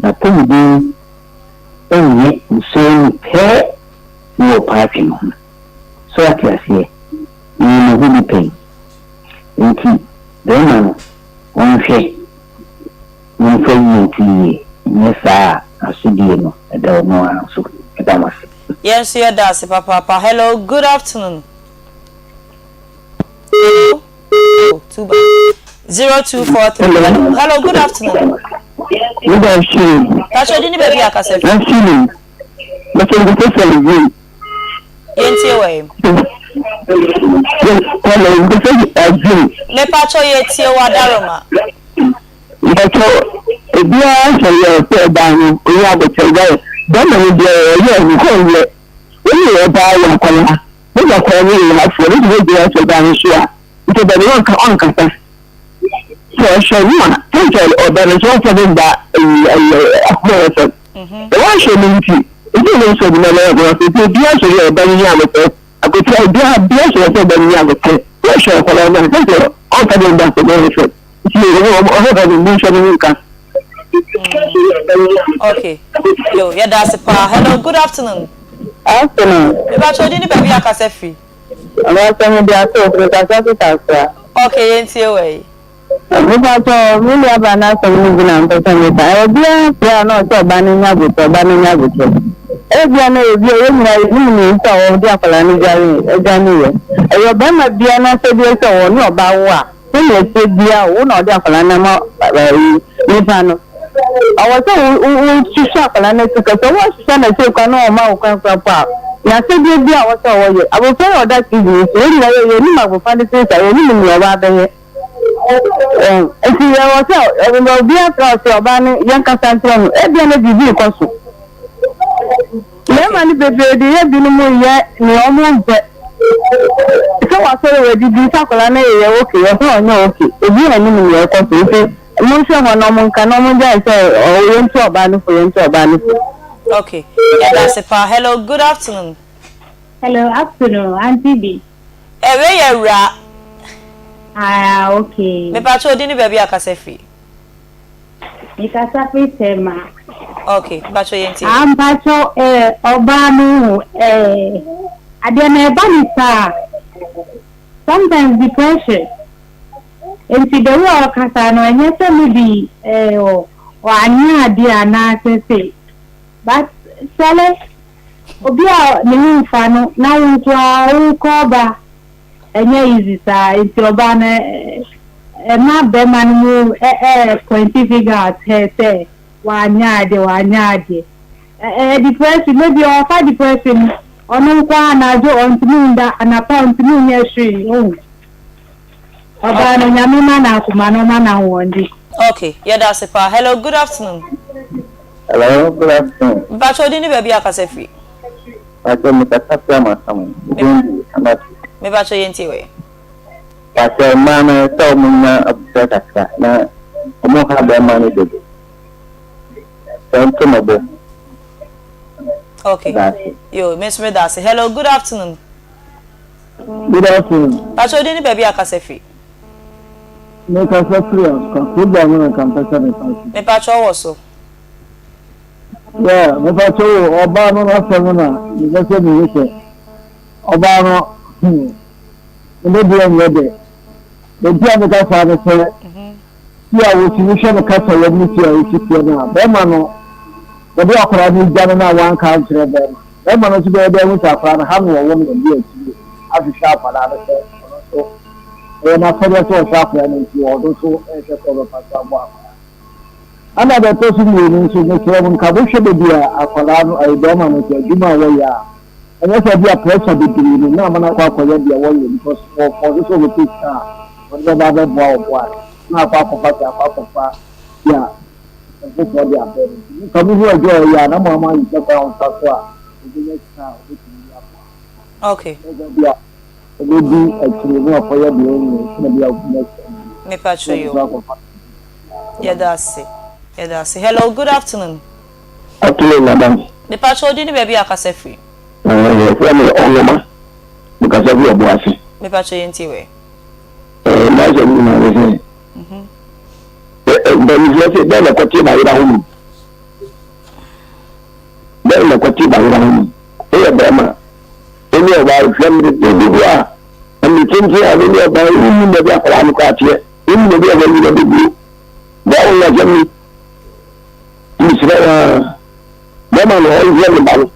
N'apɔmuden nyɛ nsuo mu pɛ na wɔpa atwe ne ho. So wate aseɛ? Menim me ho bi pɛn. Enti barima no, ɔnhwɛ na ɔmfa yie nto yie, nyɛ saa a asodie no, ɛda ɔno ara so. Meda mo ase. Yɛn nso yɛda ase papaapa. Hello, good afternoon. Hello. Oh, too bad. 0243. Hello, hello, good afternoon. Good afternoon. Pastor, di ni baabi akasa fi. Afternoon. Mr. Nkosɛ Agye. Yɛntie wɔ yi. Hello, Nkosɛ Agye. Mepatɔ yɛtie wɔ adaroma. Mpatɔ obiara sɛ yɛ sɛ ɔbaa no onye abotire gya bɛrima no deɛ ɔyɛ nkɔ yɛ wɔn yɛ ɔbaa yɛ akwadaa. Ne ba koraa ne yɛ afoɔ ne de bɛgyina asɔredan no so a, nti ɔba no ɔnka ɔnkasa. Sɛ ɔhwɛ no a, sɛ ɔba no nso ɔmfa ne mma ayi ayi akoma yɛ fam. Sɛ wanhwɛ no nti, nti ne nso ɔde mɛmɛ akoma so nti obiara sɔre a ɔba no nya abotɛ. Akotia obiara obiara sɔre sɛ ɔba no nya abotɛ. Sɛ ɔhwɛ akwadaa no a, sɛ sɛ ɔmfa ne mma asɔredan no so. Nti ɔhɔ no monhwɛ no nka. Okay. Yo, yɛda ase paa. Hello, good afternoon. Afternoon. Mepakyɛ wo din ne baabi a kasa firi. Mepakyɛ me de ato me kasa fi Kasoa. Okay, yɛn tie wɔ yi. Mepakyɛ me nua ba n'asɛm no bi na mpɛ sɛ meka. Obiara frɛ a na ɔsɛ ɔba no nya abotire, ɔba no nya abotire. Ebia na ebi a yɛn nyinaa yɛnim nea nti a wɔde akwadaa no dwane dwaneeɛ. Ɛyɛ ɔbarima biara n'asɛdeɛ sɛ ɔne ɔbaa wo a, Sɛnea ɛteɛ biara wo na ɔde akwadaa no ama ɛyi nipa no. Ɔwɔ sɛ wo wo wohwehwɛ akwadaa no akyi kwan. Sɛ woanhwehwɛ n'akyiri kwan na ɔmma wo kwan koraa mpo a, n'asɛdeɛ biara a ɔwɔ sɛ ɔyɛ. Abofra yi a ɔda TV yi so, yɛn nyinaa yɛ yɛnnim abofra no tiri saa, yɛnnim nea ɔba abɛyɛ. Ɛn, nti ɛwɔ sɛ obiara frɛ wo sɛ ɔbaa no yɛnkasa nkyerɛ no. Ebia na biribi rekɔ so. Mmarima no bebree de yɛ binom yɛ nea ɔmo mpɛ. Sɛ wasɔre wadidi sɛ akwadaa no yɛ ok ɔsɛ ɔnyɛ ok obiaa nnim nea ɛkɔ so nti monhwɛ hɔ na ɔmo nka na ɔmo ngyae sɛ ɔɔ yɛntu ɔbaa no fo yɛntu ɔbaa no fo. Ok yɛda ase paa hello good afternoon. Hello afternoon auntie bi. Eh wei yɛ awuraa. Ah ok. Mepakyɛ wo din ne baabi a kasa firi. Mekasa firi Tema. Ok, mpakyɛw yɛn tie. Ah mpakyɛw eh ɔbaa no ho eh adeɛ no ɛba ne saa sometimes depression nti the way ɔkasa no ɛnyɛ sɛ maybe eh ɔanyɛ adeɛ anaasɛ sei but sɛlɛ obi a ne ho nfa no na wo nko ara wokɔ ba. Ɛnyɛ easy saa nti ɔbaa no ɛma bɛrima no mu ɛ ɛ pointy finger at her sɛ wanyɛ adeɛ, wanyɛ adeɛ. Ɛ ɛyɛ depression, maybe ɔfa depression no, ɔno nko ara anadwo ɔntumi nda, anapa ɔntumi nyɛ hwee, wohu. Ɔbaa no, Nyame ma no akoma na ɔma no ahoɔden. Ok, yɛda ase paa. Hello, good afternoon. Hello, good afternoon. Mpakyɛ wo din ne baabi a kasa firi? Mpakyɛ me kasa firi Amasaman, Obundi, Anase. Mepakyɛ yɛntie wɛ. Mpakyɛ mmaa no ɛsɛ ɔmo nya abotire kakra na ɔmo ha bɛɛma no dodo. Sɛ nto no bo. Ok, yo, me nso meda ase. Hello, good afternoon. Good afternoon. Pakyɛ wo din ne baabi a kasa firi? Me kasa firi Asuka, program no na nka mpɛ sɛ me fa so. Me pakyɛ wo wɔ so. Yeah, me pakyɛ wo ɔbaa no n'asɛm na me pɛ sɛ me hu sɛ ɔbaa no hmm ne deɛ nyɛ dɛ. Nti a meka saa ne sɛ si a wɔtumi hwɛ no kasa yɛ ne si a wɔsi teɛ no a bɛrima no wɔde akwadaa no gya no no a wanka ankyerɛ bɛrima. Bɛrima no nso bɛyɛ dɛ ahu sɛ akwadaa no ha na wɔwɔ no wɔde akyire ahwehwɛ akwadaa no sɛ ɔno nso ɛyɛ n'asɛdeɛ sɛ ɔhwɛ akwadaa no nti ɔno nso ɛhwɛ sɛ ɔbɛfa so abɔ akwadaa no. Ɛna deɛ ɛtɔ so mmienu nso mesrɛ mo nka mohwɛ baabi a akwadaa no ɛyɛ bɛrima no nso adwuma a wɔyɛ a ɛnyɛ sɛ bi a pressure bebree no na ama no akɔ akɔyɛ deɛ wɔyɛ because wɔfɔɔse sɛ wɔbɛpɛ sika a wɔde bɛba abɛboa wɔ boa na akɔ akɔfa sɛ akɔ akɔfa bi a nfoforɔ de abrɛ no nti nka mohu adwuma a ɔyɛ a na mo ama ahwehwɛ kwan a ɔmfa so a ɔbɛnya sika a ɔbɛtumi de aboa. Okay. Ɛsɛ bi a ɔbɛdi akyire na wakɔyɛ deɛ ɔnyɛ sɛdeɛ ɛbɛyɛ a ɔbɛnya sika no bi. Mepa kyɛw yo. Yɛda ase. Yɛda ase. Hello, good afternoon. Afternoon, madam. Mepa kyɛw din ne baabi a kasa firi. Ɛɛ, yɛfrɛ me Ɔnwoma. Mekasa firi Ɔboase. Mepa kyɛw yɛntie wɛ. Ɛɛ, m'asɛm nyinaa ne sɛ, mpanimfoɔ se dɛn na ɛkɔte bayera ho mu? Dɛn na ɛkɔte bayera ho mu? Woyɛ bɛrima, wo ne ɔbaa hwɛ mmere dodoɔ a mmere tenten a wo ne ɔbaa wonnim baabi akwadaa no koraa teɛ, wonnim baabi a wɔayi no abɛguo. Bɛɛ wo nyasɛm ni. Mesrɛ wo ara, bɛrima no ɔnhwɛ ne ba no.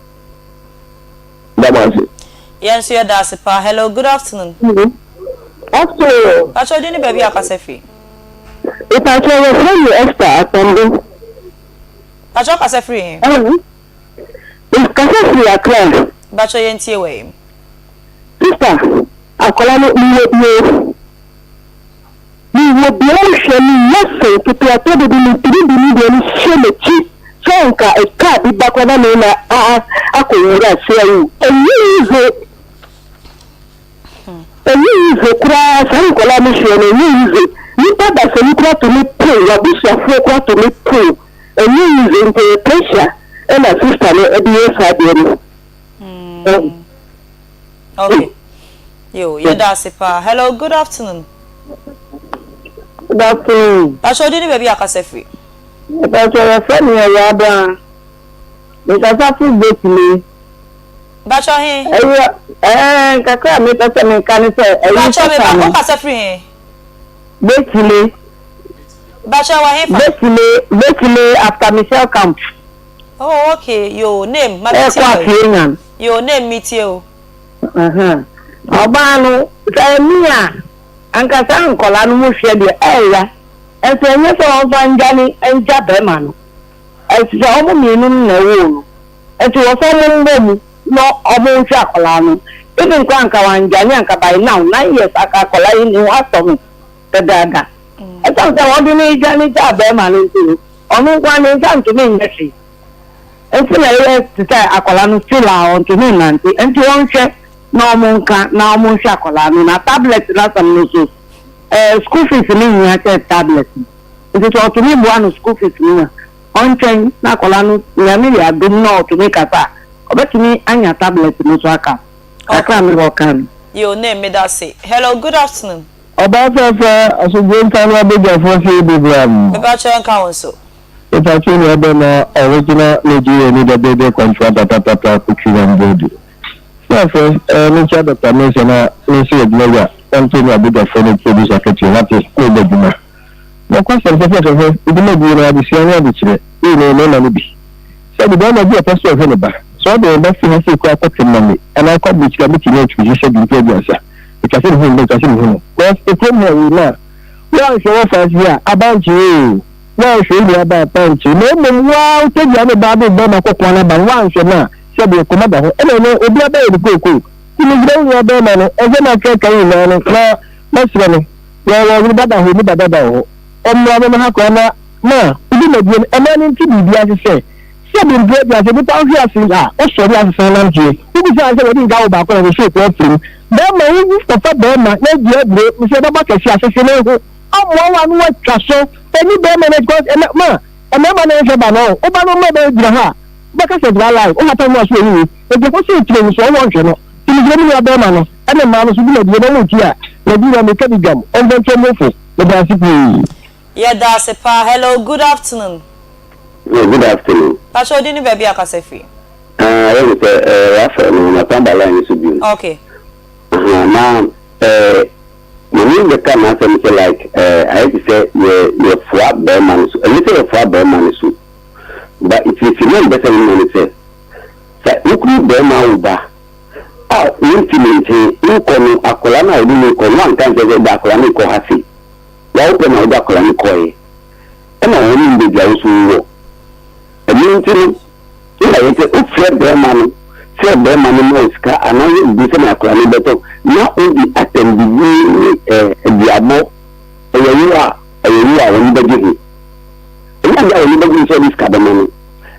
Da mo ase. Yɛn nso yɛda ase paa. Hello, good afternoon. Afternoon. Pakyɛ wo din ne baabi a kasa firi. Mepakyɛ wɔfrɛ me Esther Akpambo. Pakyɛ wo kasa firi he? Mekasa firi Accra. Pakyɛ yɛn tie wɔ he? Sister, akwadaa no mewɔ bi o. Mewɔ bi ɔmo hwɛ me nyɛ sɛn ketewa tɔ da bi metumi de me deɛ no hyɛ m'akyi sɛ nka car bi ba koraa na me na a akɔ wura ase awu. Ɛnyɛ easy. Ɛnyɛ easy koraa saa nkwadaa no hwɛ no ɛnyɛ easy. Nipa dasani koraa tumi po w'abusuafoɔ koraa tumi po ɛnyɛ easy nti ɛyɛ pressure ɛna sister no ɛde yɛ saa deɛ no. Okay. Yo, yɛda ase paa. Hello, good afternoon. Good afternoon. Pakyɛ wo din ne baabi a kasa firi. Pakyɛ yɛfrɛ me Awuraba. Mekasa firi Botile. Pakyɛ he? Ɛyɛ ɛɛ kakra a mepɛ sɛ meka ne sɛ ɛyi Pakyɛ me kasa ba, no. wo kasa firi he? Botile. Pakyɛ wɔ he fa? Botile, Botile after Michelle Camp. Oh okay, yo name ma me tie Ɛkɔ o. Afie-Nyan. Yo name me tie o. Ɔbaa no, sɛ ɛmi a, anka saa nkwadaa no mu hwɛ deɛ ɛɛya. Nso ɛnyɛ sɛ wɔmfa ndwane ngya bɛrima no. Ɛsɛ sɛ wɔn mmienu no na ɛwoo no. Nti wɔ sɛ wɔn mmɔ mu na wɔn nhwɛ akwadaa no. Even koraa anka wandwane anka by now, 9 years anka akwadaa yi ne ho atɔ no dadaada. Ɛsiane sɛ wɔde no redwane gyaa bɛrima no nti no, ɔno nko ara ne nsa ntumi nyɛ hwee. Nti na ɛyɛ te sɛ akwadaa no still a ɔntumi nnante. Nti wɔnhwɛ na wɔn nka na wɔn nhwɛ akwadaa no. Na tablet no asɛm no nso, ɛɛ school fees no hia kyɛn tablet no. Nti sɛ ɔtumi boa no school fees no mu a, ɔntwɛn na akwadaa no Nyame yɛ adom na ɔtumi kasa a, ɔbɛtumi anya tablet no nso aka ho. Kakra a mewɔ ka no. Yo name meda ase. Hello good afternoon. Ɔbaa fɛfɛ, asomdwoe nka ne abadwafoɔ fie bebree. Mepakyɛw nka wo nso. Mepakyɛw nua bɛma original Nigeria ni dɛdɛɛdɛ kwantua papapapa kotwi na mboadu. Na afei eh menkyia Doctor Mensah na mense adwuma wura ɔnto ne abadwafoɔ ne producer akatua wate na ɔbɔ adwuma. Nokwasɛm fɛfɛfɛfɛ dwumadie no adesua ne adekyerɛ ei na mmarima no bi. Sɛbi barima bi a ɔpɛ sɛ ɔhwɛ ne ba sɛ ɔde ne ba firi ha sei koraa kɔ Temmame anaa kɔ aburokyire a bɛtumi atumi hyehyɛ bi mpo aduasa. Ɛtwa sɛ mehu no, ɛtwa sɛ mehu no. Because ekurom ha wei na. Woanhwɛ wo faase bi a, aba nkye oo, woanhwɛ wo nua ba a, pa nkye. Na mmom wo ara wo tadua ne ba de bɛrima kɔkoa no aba no, woanhwɛ no a, sɛdeɛ koma da hɔ. Ɛna ɛnɛ obiara bɛyɛ ne kookoo. Nti mesrɛ wo nua bɛrima no, nsɛm a aka nyinaa no, na mɛsrɛ no, yɛwɔ ɔyere dada hɔ, ɔni ba dada wɔ hɔ. Ɔmmra mmɛma ha koraa na ma wodi m'adie no, ɛma no nte biribi ase sɛ, sɛbe mpo agya, sɛ nnipa hwe ase a, wosɔre asesa nanteɛ. Wobisaa sɛ wɔde nka wo baako na wɔsoo kɔ afirim. Bɛrima, wowu kɔfa bɛrima na adi aburo, mesɛ ɛbɛba kɛse asese ne ho amoa wo ano atwa so. Ɛni bɛrima no because ɛmɛ ma mmarima na ɛnhwɛ ba no, wo ba no mma bɛyɛ gyina hɔ a, wobɛka sɛ gyina line, wohata ho a so ɛyiyi. Enti ɛhɔ sɛ ɛtire nso ɔwɔ nhwɛ no. Nti mesrɛ me nua bɛrima no ɛne mmaa no so dwumadie no ɔmo nti a Nigeria meka bi dwam, ɔmfa ntu ɔmo fo. Meda ase pii. Yɛda ase paa. Hello, good afternoon. Yeah, good afternoon. Pakyɛ wo din ne baabi a kasa firi. Ah, yɛ sɛ eh, Raphael no, masan ba line no so bio. Okay. Aha, na eh, mame bɛka n'asɛm sɛ like eh, ayɛ te sɛ yɛ yɛfoa bɛrima no so. Ɛnyɛ sɛ yɛfoa bɛrima no so, but nkyerɛkyerɛmu a mepɛ sɛ mema ne sɛ, sɛ wokunu bɛrima wo ba a womfi ne nkyɛn nkɔ no, akwadaa no a wode no rekɔ no, woanka nkyerɛ sɛ da akwadaa no rekɔ ha sei. Wa wopɛ na wode akwadaa no kɔeɛ, ɛna wɔn nim baabi a wo nso wowɔ. Ɛno nti no, na ɛyɛ sɛ wofrɛ barima no sɛ barima no ma wo sika anaa ɔyɛ biribi sɛnea akwadaa no bɛtɔ na wode atɛmdidie ne aduabɔ, ɛyɛ wo a, ɛyɛ wo a w'ani bɛgye ho. Ɛnyɛ adeɛ a w'ani bɛgye ho sɛ wode sika bɛma no.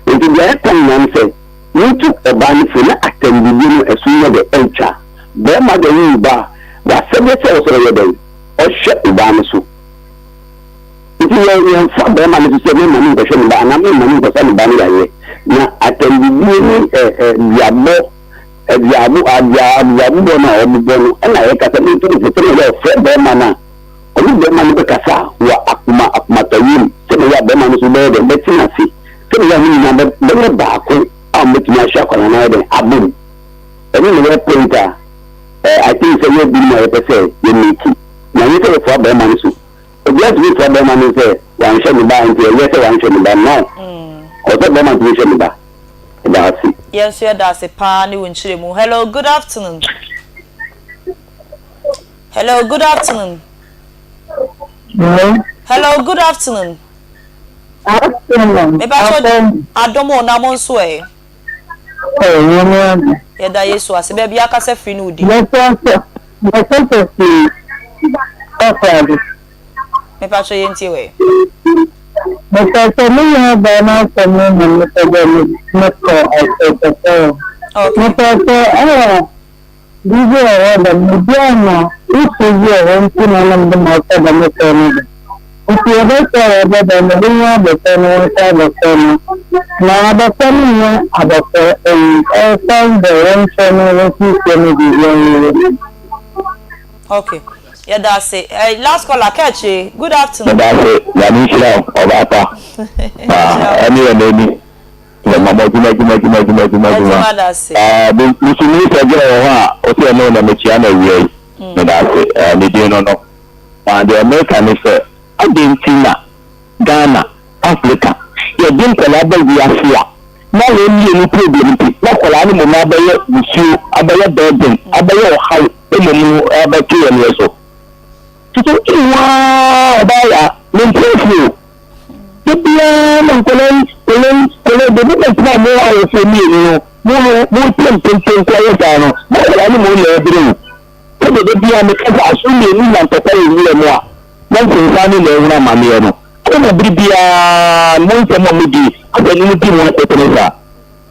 Nti deɛ ɛka nyinaa ne sɛ, montu ɔbaa no fo na atɛmdidie no ɛso nyɛ dɛ ɛntwa. Barima deɛ wowu ba a, w'asɛdeɛ sɛ ɛwɔ sɛ ɔyɛ dɛn? Ɔhwɛ ɔbaa no so. Nti yɛ yɛmfa barima no so sɛ memma no nkɔhwɛ ne ba anaa memma no nkɔsa ne ba no yareɛ. Na atɛmdidie ne ɛ ɛ duabɔ aduabo adua aduabobɔ no a wɔbobɔ no ɛna yɛka sɛ monto no fo sɛdeɛ ɛbɛyɛ a ɔfrɛ barima no a ɔne barima no bɛkasa wɔ akoma akomatɔyam sɛdeɛ ɛbɛyɛ a barima no nso bɛyɛ dɛn bɛte no ase sɛdeɛ ɛbɛyɛ a wɔn nyinaa bɛ bɛyɛ baako a wɔbɛtumi ahwɛ akwadaa no ayɛ dɛn abom. Ɛno na ɛyɛ point a ɛ I think sɛ yɛ binom a yɛpɛ sɛ yɛ make na ɛnyɛ sɛ yɛfoa barima no so. Obiara ntumi ntoa bɛrima no sɛ wanhwɛ ne ba nti ɛyɛ sɛ wanhwɛ ne ba no. Ɔwɔ sɛ bɛrima ntumi hwɛ ne ba. Meda ase. Yɛn nso yɛda ase paa ne wo nkyerɛmu. Hello, good afternoon. Hello, good afternoon. Hello. Hello, good afternoon. Afternoon. Mepakyɛ adom o na mo nso ɛ. Ɛwɔ mu ade. Yɛda Yesu ase. Baabi akasa firi ne wo din. Yɛsɛ Mekasa firi Takoradi. Mepakyɛ yɛn tie wɛ. Mepɛ sɛ me nua baa no asɛm no na mepɛ dɛ mekɔ akyerɛkyerɛfoɔ hɔ. Mepɛ sɛ ɛwɔ biribi wɔ hɔ dɛm ebi a na issue bi wɔ hɔ nti na ɔnam do ma ɔpɛ dɛm kɔ no do. Ntsi yɛbɛsrɛ wo dɛ bɔ mbɔden nye abɔfra no wɔnhwɛ abɔfra no. Na abɔfra no nnyɛ abɔfra eyi, ɔresan dɛ wɔnhwɛ no wonsiesie no biribiara nwie. Ok yɛda ase eh last caller kɛkyee good afternoon. Meda ase Nyame nhyira wo ɔbaa pa paa ɛne yɛn ani yɛ mama adwuma adwuma adwuma adwuma adwuma adwuma ɛɛ me nso me sɛ girl wɔ hɔ a ɔsɛ ɛno na mekyia no awia yi meda ase ɛɛ ne din no no Na deɛ meka ne sɛ, adɛn nti na Ghana, Africa, yɛde nkwadaa ba wiase a, na wɔn mmienu problem nti, na akwadaa no mmom abɛyɛ musuo, abɛyɛ burden, abɛyɛ ɔhaw mmom no abɛto yɛn yɛ so. Nti wohu ara ɔbaa ya, mente ase o. Da biara na nkwadaa yi, nkwadaa yi, nkwadaa yi, the moment na mo awofoɔ mmienu no, mo no, mo ntɛm ntɛm kɔ ayɛ saa no, na akwadaa no mmom na ɛbrɛ o. Sɛdeɛ da biara meka sɛ aso mmienu nya ntɔkwa wɔ nwura mu a, na nsensan no na ɛhunu amaneɛ no. Adɛn na bere biara mo nsɛm a modi asɛ no mu di mu akotene saa?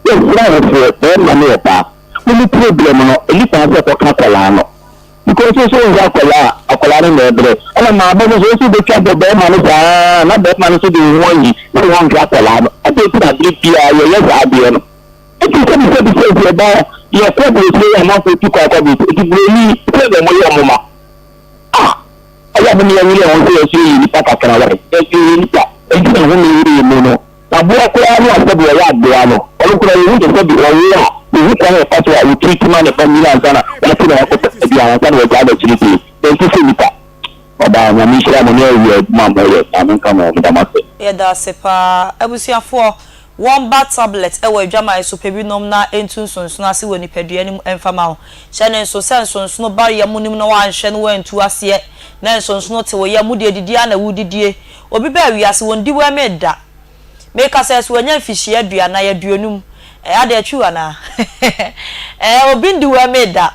Yɛsrɛ awofoɔ, barima ne ɔbaa, mo mu problem no, ɛnni kwan sɛ ɛkɔka akwadaa no. Because wo nso wonhwɛ akwadaa a, akwadaa no na ɛbrɛ. Ɛna maame no nso, wo nso wobɛtwa bɔ barima no saa na barima no nso de wo ho ayi sɛ wɔnhwɛ akwadaa no. Adɛn nti na bere biara yɛyɛ saa adeɛ no? Enti sɛbisɛbi sɛ nti ɛba yɛ kɔ aburokyire yɛ amanfoɔ tu kwan kɔ aburokyire nti buroni sɛ deɛ wɔyɛ wɔn ma ah ɛyɛ a mo yɛn werɛ ho sɛ yɛso yɛ nipa kakra wa yɛso yɛ nipa nti na home wɔ yɛ mu no aboa koraa no a sɛbi ɔyɛ aboa no ɔno koraa yɛhu sɛ sɛbi ɔwo a yɛhu kwan a ɛfa so a wɔtiri ti ma ne ba nyini ansa na wate na wakɔpɛ baabi a ansa na wagyaa n'akyiri pii yɛnte sɛ nipa ɔbaa nyame nhyira mo ne awie adwuma a moyɛ nyame nka mo meda mo ase. Yɛda ase paa abusuafoɔ. Wɔmba tablet wɔ adwaman so pɛ bi nom na entu nsonsono ase wɔ nipadua no mu mfa ma wo. Hyɛ no nso sɛ nsonsono ba yam no mu na woanhwɛ na woantu aseɛ na nsonsono te wo yam mu deɛ didi ara na woredidie. Obi baa wiase wɔndi wɛmee da. Meka sɛ so wanya mfihyia aduanan, aduonum? Ɛɛ adɛn atwiw anaa? Ɛɛ obi ndi wɛmee da.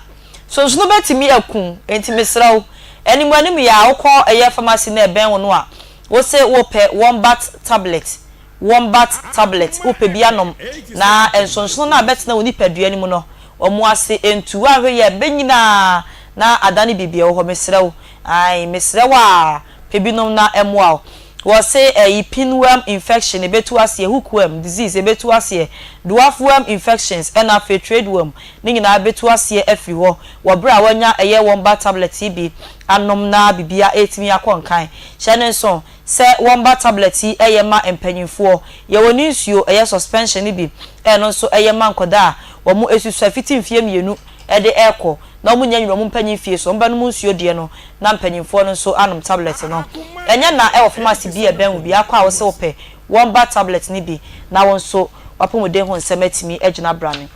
Sonsono bɛtumi aku wo enti mesrɛ wo anim anim yɛ a wokɔ ɛyɛ pharmacy no a ɛbɛn wo no a wose wopɛ Wombat tablet. Wombat tablet, wopɛ bi anom, na nsonsono no a ɛbɛtena wo nipadua no mu no, wɔn ase ntu. Woanhwɛ yie a, ɛbɛnyini ara na adane biribi wɔ hɔ. Mesrɛ wo, ae, mesrɛ wo ara, pɛ bi nom na ɛmmoa wo. Wɔse ɛyi pinworm infection, ɛbɛtu aseɛ, hookworm disease, ɛbɛtu aseɛ, dwarf worm infections, ɛna afei threadworm, ne nyinaa bɛtu aseɛ afiri hɔ wɔ berɛ a woanya ɛyɛ wombat tablet yi bi anom na biribiara ɛretumi akɔ nkan. Hyɛ no nso. Sɛ wɔmba tablet yi yɛ ma mpanyinfoɔ, yɛwɔ ne nsuo, ɛyɛ suspension no bi, ɛno nso ɛyɛ ma nkwadaa a wɔn asusua fiti mfeɛ mmienu de rekɔ na wɔn nnya nyini wɔn mpanyin fie so, wɔn bɛnom nsuo deɛ no na mpanyinfoɔ no nso anom tablet no. Ɛnyɛ na ɛwɔ pharmacy bi a ɛbɛn wo biara kɔ a wose wopɛ wɔmba tablet no bi na wo nso w'apɔmuden ho nsɛm atumi agyina brane.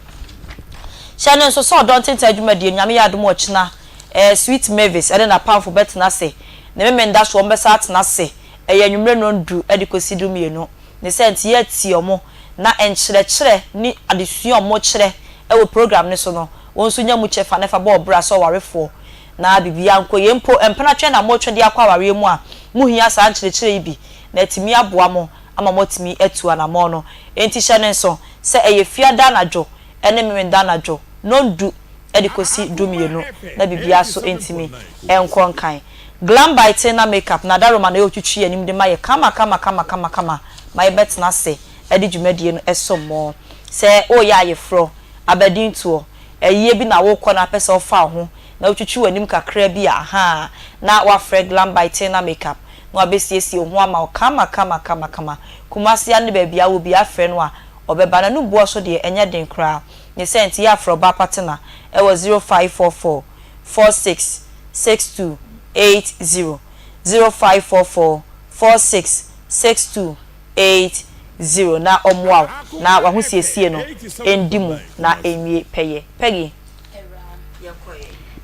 Hyɛ no nso sɛ ɔdɔ ntentan dwumadie no Nyame yɛ adom a ɔkyena ɛɛ Sweet Mavis ɛne n'apamfo bɛtena ase Ne Memenda so wɔbɛsan atena ase, ɛyɛ anwummere nnɔndu de kɔsi dumienu. Ne saa nti yɛretie wɔn, na nkyerɛkyerɛ ne adesua a wɔkyerɛ wɔ program no so no, wo nso nya mu kyɛfa na fa bɔ wo bra sɛ ɔwarefoɔ na biribiara nkɔ yie. Mpo mpena twɛn na moretwe de akɔ awareɛ mu a, mohia saa nkyerɛkyerɛ yi bi na atumi aboa mo ama moatumi atu anammɔn no. Enti hyɛ no nso sɛ ɛyɛ Fiada anadwo ne Memenda anadwo nnɔndu de kɔsi dumienu na biribiara so ntumi nkɔ nkan. Glam by Tina Makeup na Adaroma na ɛyɛ otwitwi anim de ma yɛ kama kama kama kama kama ma yɛbɛtena ase de dwumadie no som mo. Sɛ woreyɛ ayeforɔ, abadintoɔ, ayie bi na worekɔ na apɛ sɛ wofa wo ho na wotwitwi w'anim kakra bi a ahaa na woafrɛ Glam by Tina Makeup na wabɛsiesie wo ho ama wo kama kama kama kama. Kumasi ara ne baabi a wowɔ biara frɛ no a ɔbɛba. N'anom boɔ so deɛ ɛnyɛ den koraa. Ne sɛ nti yɛafrɛ ɔbaa pa tena wɔ 0544 46 62 80, 0544 46 62 80 na ɔmmoa wo na w'ahosiesie no ndi mu na ɛnwie pɛyɛ. Peggy.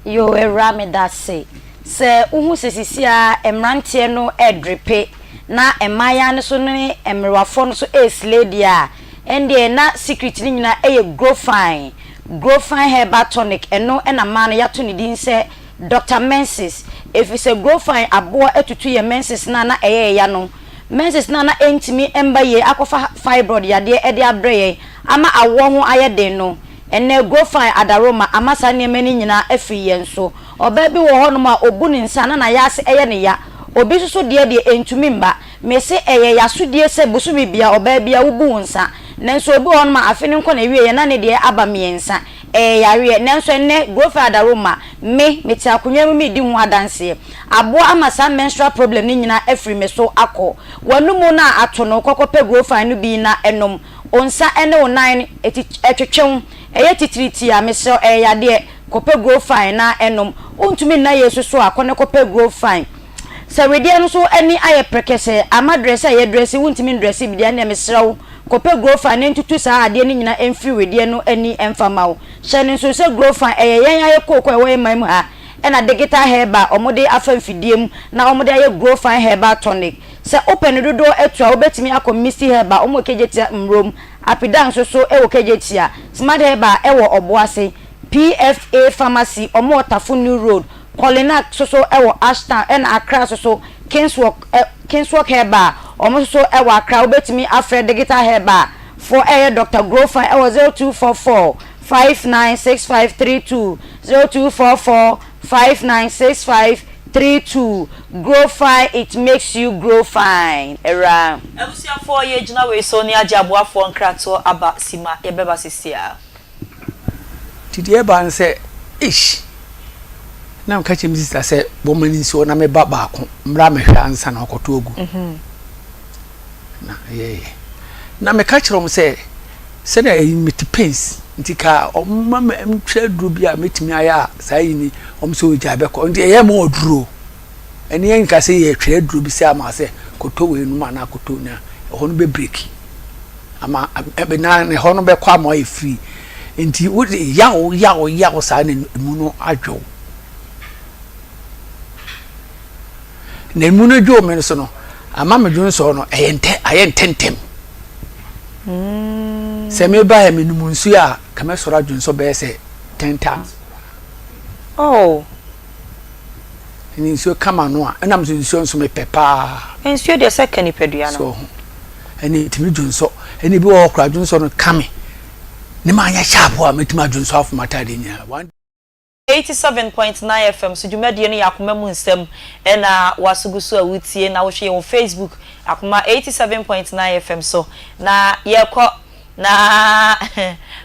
Yoo awura medase sɛ wohu sɛ sisi a mmeranteɛ no ɛredrepe na mmaayaa no so ne mmerewafoɔ no so ɛresle deɛ a ɛndeɛ na secret no nyinaa ɛyɛ Grofine Grofine herbal tonic ɛno na mmaa no yɛato ne din sɛ Doctor Menses ɛfiri sɛ Grofine aboa atutu yɛn menses no a na ɛyɛ yɛ ya no menses no a na ɛntumi mba yie akɔfa fibroid yadeɛ ɛde abrɛ yɛn ama awoɔ ho ayɛ den no Ɛnnɛ, Grofine adaworoma ama saa nneɛma no nyinaa afiri yɛn so. Ɔbaa bi wɔ hɔnom a, ɔbu ne nsa na n'ayaase yɛ no ya. Obi nso so deɛ deɛ, ɛntumi mma. Mese ɛyɛ y'asodie sɛ bosome biara, ɔbaa biara, wobu wo nsa. Nanso obi wɔ hɔnom a, afe no nkɔ n'awieeɛ na ne deɛ aba mmiɛnsa. Ɛyɛ yareɛ. Nanso ɛnnɛ, Grofine adaworoma, me, mete akonnwa mu meredi ho adanseɛ. Aboa ama saa menstrual problem no nyinaa afiri me so akɔ. W'anomu no a ato no, kɔ kɔpɛ Grofine no bi na nom. Wo nsa ne wo nan twetwe wo, ɛyɛ titiritii a, mesrɛ wo, ɛyɛ yadeɛ. Kɔpɛ Growfine na nom. Wontumi nna yei nso so a, kɔ na kɔpɛ Growfine. Sɛ wedeɛ no nso ani ayɛ prɛkɛsɛ, ama drɛse a yɛdrɛse, wontumi ndrɛse bi deɛ, ɛnneɛ mesrɛ wo, kɔpɛ Growfine na ntutu saa adeɛ no nyinaa mfiri wedeɛ no ani mfa mma wo. Hyɛ no nso sɛ Growfine, ɛyɛ yɛn ayɛ kooko a ɛwɔ yɛn man mu ha, ɛna Digital Herbal a wɔde afa mfidie mu na wɔde ayɛ Growfine Herbal Tonic. Sɛ wopɛ no dodoɔ atu a, wobɛtumi akɔ Misty Herbal, wɔn wɔ Kejetia Mmrom, Apida nso so wɔ Kejetia, Smart Herbal wɔ Ɔboase, PFA Pharmacy, wɔn wɔ Tafo New Road, Kolinak nso so wɔ Ashtown, ɛna Accra nso so Kingswalk Kingswalk Herbal, wɔn nso so wɔ Accra. Wobɛtumi afrɛ Digital Herbal foɔ ɛyɛ Doctor Grofan wɔ 0244 596532, 0244 5965 32 Grow fine it makes you grow fine awuraa. Abusuafoɔ yɛ gyina wei so ne agye aboafoɔ nkratoɔ aba sima yɛbɛba sesiaa. Nti deɛ ɛbaa ne sɛ eish na meka kyerɛ me sista sɛ bɔmma no nsi hɔ na meba baako mmra mɛhwɛ ansa na wakɔto agu na ɛyɛyɛ na meka kyerɛ wɔn sɛ sɛdeɛ ɛyi mete pains nti ka wɔn ma me ntwerɛ aduro bi a mɛtumi ayɛ a saa yi ni wɔn sɛ ogya bɛkɔ nti ɛyɛ mo aduro ɛne yɛn nka sɛ yɛtwerɛ aduro bi sɛ ama sɛ kɔtɔ wei nom anaa kɔtɔ na ɛhɔ no bɛ breki. Ama na ne hɔ no bɛkɔ ama ayɛ free. Nti wode yaw yaw yaw saa na emu no adwo. Na emu no dwo me no so no, ama me dwonsɔ no ɛyɛ ntɛ ayɛ ntɛntɛm. Mm. Sɛ meba yɛ menom nsuo a, ka mɛsɔre adwonsɔ bɛyɛ sɛ ten times. Oh. Ɛne nsuo ka m'ano a, ɛnam so nsuo nso mepɛ paa. Nsuo deɛ sɛ ka nipadua no. So ho. Ɛne ntumi dwonsɔ. Ɛne bi wɔ hɔ koraa dwonsɔ no ka me. Ne ma anyɛ sharp a mɛtumi adwonsɔ afom ataadeɛ nyinaa. One. 87.9 FM so dwumadie no yɛ Akoma mu nsɛm ɛna waso gu so a wotie na wohwɛ yɛn wɔ Facebook Akoma 87.9 FM so na yɛkɔ na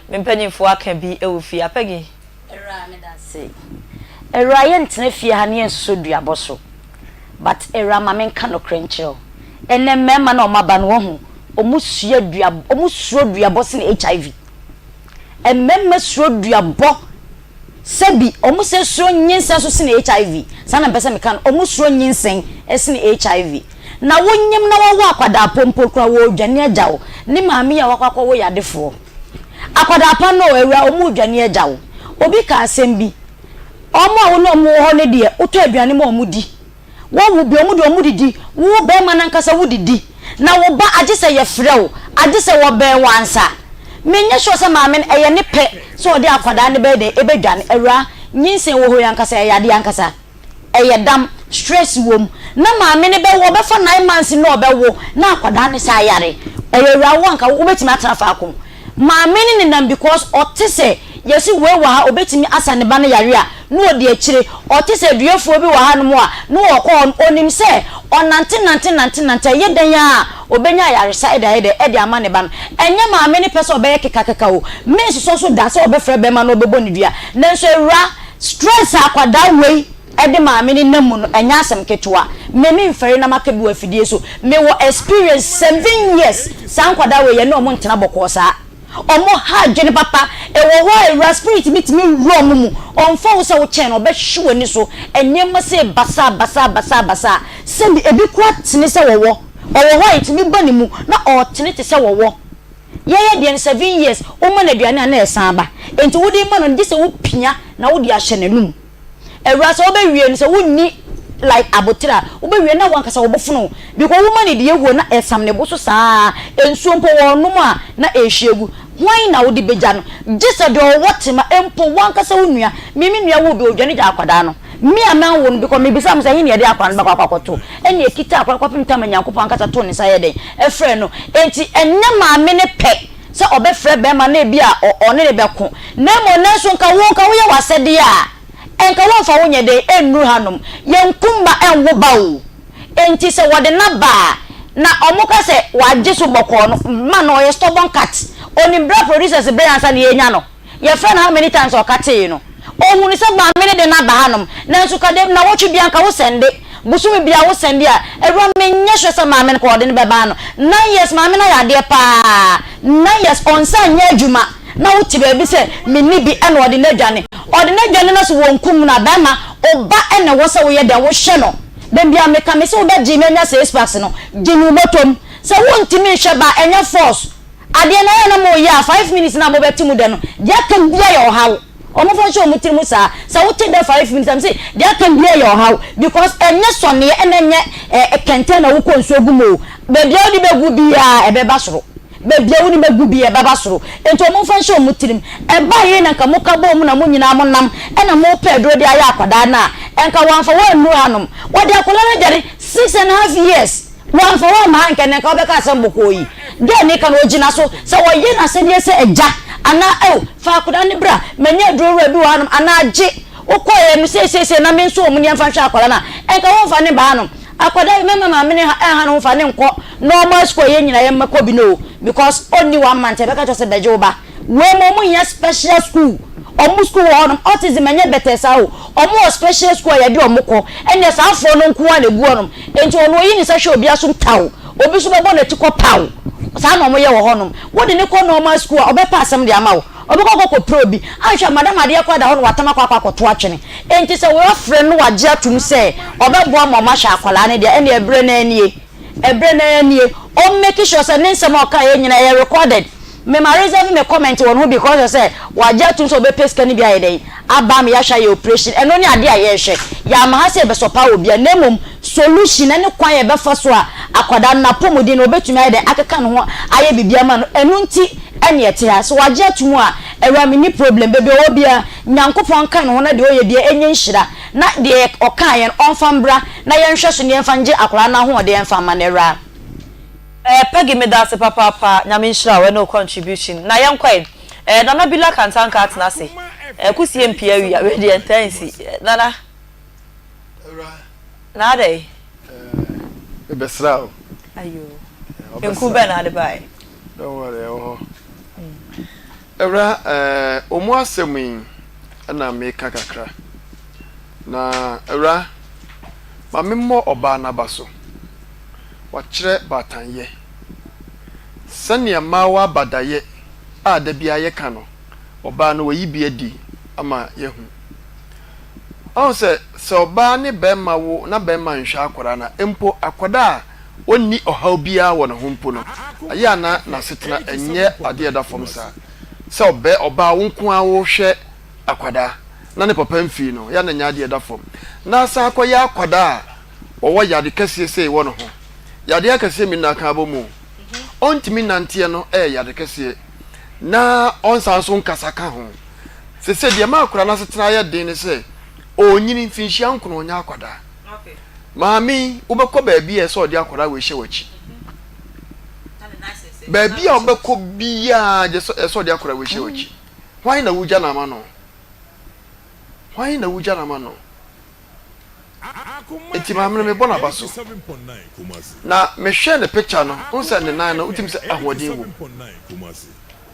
me mpanyinfoɔ aka bi wɔ fie Apɛgi. Awuraa meda ase. Awuraa yɛntena fie ha na yɛnsosɔ duabɔ so but awuraa ma menka nokorɛ nkyerɛ wo ɛnɛ mmarima no a wɔaba no wahu wɔn sua dua wɔn suro duabɔ sene HIV mmarima suro duabɔ sɛbi wɔn sɛ suro nyinsɛn so sene HIV saa na mpɛ sɛ meka no wɔn suro nyinsɛn sene HIV na wonyim na wɔwɔ akwadaa pompo koraa wɔredwane agya wo ne maame yi a wakɔ akɔwo yadefoɔ Akwadaa pa no o, awura, wɔn redwane agya wo. Obi ka asɛm bi, wɔn a wo ne wɔn wɔ hɔ no deɛ, wotɔ aduane ma wɔn di. Wɔwo bi, wɔn deɛ wɔn didi. Wo barima no ankasa wodidi. Na wo ba, agye sɛ yɛfrɛ wo, agye sɛ wɔbɛn wo ansa. Menyɛ sure sɛ maame no, ɛyɛ ne pɛ sɛ ɔde akwadaa no bɛyɛ dɛn, ɛbɛdwane. Awura, nyinsɛn wɔ hɔ yi ankasa, ɛyɛ adeɛ ankasa. Ɛyɛ dam, stress wom. Na maame no bɛwo, ɔbɛfa nine months na ɔbɛwo, na akwadaa no san yare. Ɛyɛ awurawo anka wobɛtumi atena faako. Maame no nenam because ɔte sɛ yɛse wei wɔ ha ɔbɛtumi asa ne ba no yare a, na ɔdi akyire. Ɔte sɛ aduafoɔ bi wɔ hanom a, na ɔkɔ hɔ no, ɔnim sɛ ɔnante nante nante nante a, ɛyɛ dɛn ara a, ɔbɛnya ayaresa de ayɛ dɛn, de ama ne ba no. Ɛnyɛ maame no pɛ sɛ ɔbɛyɛ kekakeka o. Mensosɔ so da sɛ ɔbɛfrɛ bɛrima na ɔbɛbɔ no dua. Nanso awura, Stress a akwadaa wei de maame no nam mu no ɛnyɛ asɛm ketewa. Me me nfɛre na maka bi wɔ afidie so. Me wɔ experience seven years saa nkwadaa wei yɛne ɔmo ntena bɔkɔɔ saa. Ɔmo ha adwene papa. Ɛwɔ hɔ a awura spirit bi tumi wura ɔmo mu. Ɔnfa wo sɛ wo kyɛn no ɔbɛhwe w'ani so nneɛma sei basaa basaa basaa basaa. Sɛbi ebi koraa tene sɛ wɔwɔ. Ɔwɔ hɔ a ɛtumi ba ne mu na ɔɔtene te sɛ wɔwɔ. Yɛyɛ deɛ no seven years woma no aduane a na ɛsan ba nti wode ma no no gye sɛ wo pia na wode ahyɛ n'anum awura sɛ wobɛwie no sɛ wonni like abotere a wobɛwie na wankasa wo bo fono because woma no deɛ huo na ɛsam ne bo so saa nsuo mpo wɔnom a na ɛrehwie gu hwan na wode bɛgya no gye sɛ deɛ ɔwɔ tema mpo wankasa wo nua me me nua wo bi odwane gya akwadaa no Me a manwo no, because mebisa mo sɛ, ɛhe na yɛde akwadaa no bɛkɔ akɔ akɔto? Ɛnna ɛkita akwadaa no kɔpem tam a Nyankopɔn ankasa too ne nsa yɛ dɛn? Ɛfrɛɛ no. Enti ɛnyɛ maame no pɛ sɛ ɔbɛfrɛ barima no ebia ɔne no bɛko, na mmom nanso nka wo nka woyɛ w'asɛdeɛ a, nka wɔmfa wo nyɛ dɛn? Ɛnnuru hanom. Yɛnku mma ɛnwo ba o. Enti sɛ wɔde no aba a, na wɔka sɛ wagye so bɔkɔɔ no, ma no, ɔyɛ stubborn cat. Ɔnim berɛ a producers brɛ ansa na yɛanya no. Yɛfrɛ no how many times a ɔkatee no. Ohunu sɛ maame no de no aba hanom. Nanso ka dɛ nnawɔtwe biara nka wo sɛnde, bosome biara wo sɛnde a, awura menyɛ sure sɛ maame no kɔ ɔde no bɛba ano. Nine years maame no ayɛ adeɛ paa. Nine years ɔnsan nyɛ adwuma na wote baabi sɛ menni bi ɛna ɔde no adwane. Ɔde no adwane na so wɔnkum no a, bɛrima, wo ba na ɛwɔ sɛ woyɛ dɛn, wohwɛ no. Da biara meka mese wobɛgye me anya six packs no, gye no wo bɔtɔm. Sɛ wontumi nhwɛ ba a, ɛnyɛ force. Adeɛ no ayɛ na mo yɛ a five minutes no a mo bɛte mu dɛ no deɛ aka biara yɛ ɔhaw ɔmo fa nhyɛ ɔmo tiri mu saa sɛ wo te dɛ five minutes a me se deɛ aka biara yɛ ɔhaw because ɛnyɛ sɔneɛ ɛna ɛnyɛ ɛɛ kɛntɛn na wokɔ nsuo gu mu o baabi a wode bɛgu biara ɛbɛba soro baabi a wode bɛgu biara ɛbɛba soro nti ɔmo nfa nhyɛ ɔmo tirim ɛba yei na nka mo ka bɔ mu na mo nyinaa mo nam ɛna mo pɛ aduro de ayɛ akwadaa no a ɛnka wɔamfa wɔn annuru hanom wɔde akwadaa no adware six and half years. Wamfa wo amma anka ɛnnɛ nka wobɛka asɛm bɔkɔɔ yi. Dɛn ne ka no ogyina so sɛ ɔyɛ n'asɛdeɛ sɛ agya anaa oh fa akwadaa no bra manya aduro wura bi wɔ hanom anaa gye wokɔeɛ no seiseiseei na menso wɔn nneɛma mfa nhwɛ akwadaa no a ɛnka womfa ne ba hanom. Akwadaa yi mɛma maame no ɛnha ne ho mfa no nkɔ normal school a yɛn nyinaa yɛmma kɔ bi no o because ɔnni one month yɛbɛka kyerɛ wo sɛ bɛgye wo ba. Wei mo ɔmo hia special school ɔmo school wɔ hɔ nom autism ɛnyɛ bɛtɛɛ saa o ɔmo wɔ special school a yɛde ɔmo kɔ ɛnneɛ saa foɔ no nkoaa na egu hɔ nom nti ɔno oyi ne nsa hwɛ obi asom taw obi nso bɛbɔ n'ati kɔ paw saa na ɔmo yɛ wɔ hɔ nom wode ne kɔ normal school a ɔbɛpɛ asɛm de ama wo ɔbɛkɔ akɔ kɔ pira obi anhwɛ a madam adeɛ kɔ ada hɔ na watam akɔ akɔ akɔto atwene nti sɛ wafrɛ no wagye atum sɛ ɔbɛboa ma ɔmo ahwɛ akwadaa no deɛ ɛnneɛ ɛbrɛ no ara nie. Ɛberɛ no ara nie. Ɔm make sure sɛ ne nsɛm a ɔkaeɛ nyinaa ɛyɛ recorded. Me ma reserve me comment wɔ ne ho because sɛ wagye atum sɛ ɔbɛpɛ sika no bi ayɛ dɛn aba ama yɛahwɛ ayɛ operation. Ɛno ne adeɛ a yɛrehwɛ. Yɛamma ha sɛ yɛbɛsɔpaa obiara na mmom solution ne kwan a yɛbɛfa so a akwadaa no n'apɔmuden no ɔbɛtumi ayɛ dɛn akeka ne ho ayɛ biribi ama no. Ɛno nti ɛne yɛte ha. Sɛ wagye atum a awura menni problem. Baabi a ɔwɔ biara Nyankopɔn nka ne ho na deɛ ɔyɛ biara ɛnyɛ nhyira na deɛ ɔkaeɛ no ɔmfa mbra na yɛnhwɛ so na yɛmfa ngye akwadaa no ahoɔden mfa mma no awura. Eh Peggy medase papaapa Nyame nhyira wo ɛne wo contribution na yɛnkɔ ɛ eh Nana Bila Kantanka atena ase eh kusie mpie awia wei deɛ ntaa nsi eh Nana Na adɛn. Eh mebɛsra wo. Ayoo nku bɛn na ade baeɛ. Don't worry ɛwɔ hɔ. Awura eh ɔmu asɛm yi na meka kakra. Na awura ma me mmɔ ɔbaa no aba so. Wakyerɛ baatanyɛ. Sɛnea mmaawa abadayɛ a da biara yɛka no, ɔbaa no wayi bi adi ama yɛahu. Wahu sɛ, sɛ ɔbaa ne barima wo na barima nhwɛ akwadaa no a, mpo akwadaa a ɔnni ɔhaw biara wɔ ne ho mpo no, ɛyɛ a na n'asetena nyɛ adeɛ a ɛda fam saa. Sɛ ɔbɛ, ɔbaa wo nko ara wohwɛ akwadaa na ne papa mfii no, ɛyɛ a na ɛnyɛ adeɛ a ɛda fam. Na asan akɔyɛ akwadaa a ɔwɔ yade kɛseɛ sei wɔ ne ho. Yadeɛ akɛseɛ mmienu na aka abɔ mu o. Ɔntumi nnanteɛ no yɛ yade kɛseɛ, na ɔnsan nso nkasa ka ho. Seesei deɛ ɛma akwadaa no asetena yɛ den ne sɛ, ɔrenyini, mfinhyia nkono ɔnyɛ akwadaa. Maame yi, wobɛkɔ baabi a ɛsɛ sɛ ɔde akwadaa wei hyɛ w'akyi. Baabi a wobɛkɔ biara, gye sɛ ɛsɛ sɛ ɔde akwadaa wei hyɛ w'akyi. Hwan na wogya no ama no? Hwan na wogya no ama no? Nti maame no mebɔ n'aba so. Na mehwɛ ne picture no, wohu sɛ ne nan no, wotumi sɛ ahoɔden wom.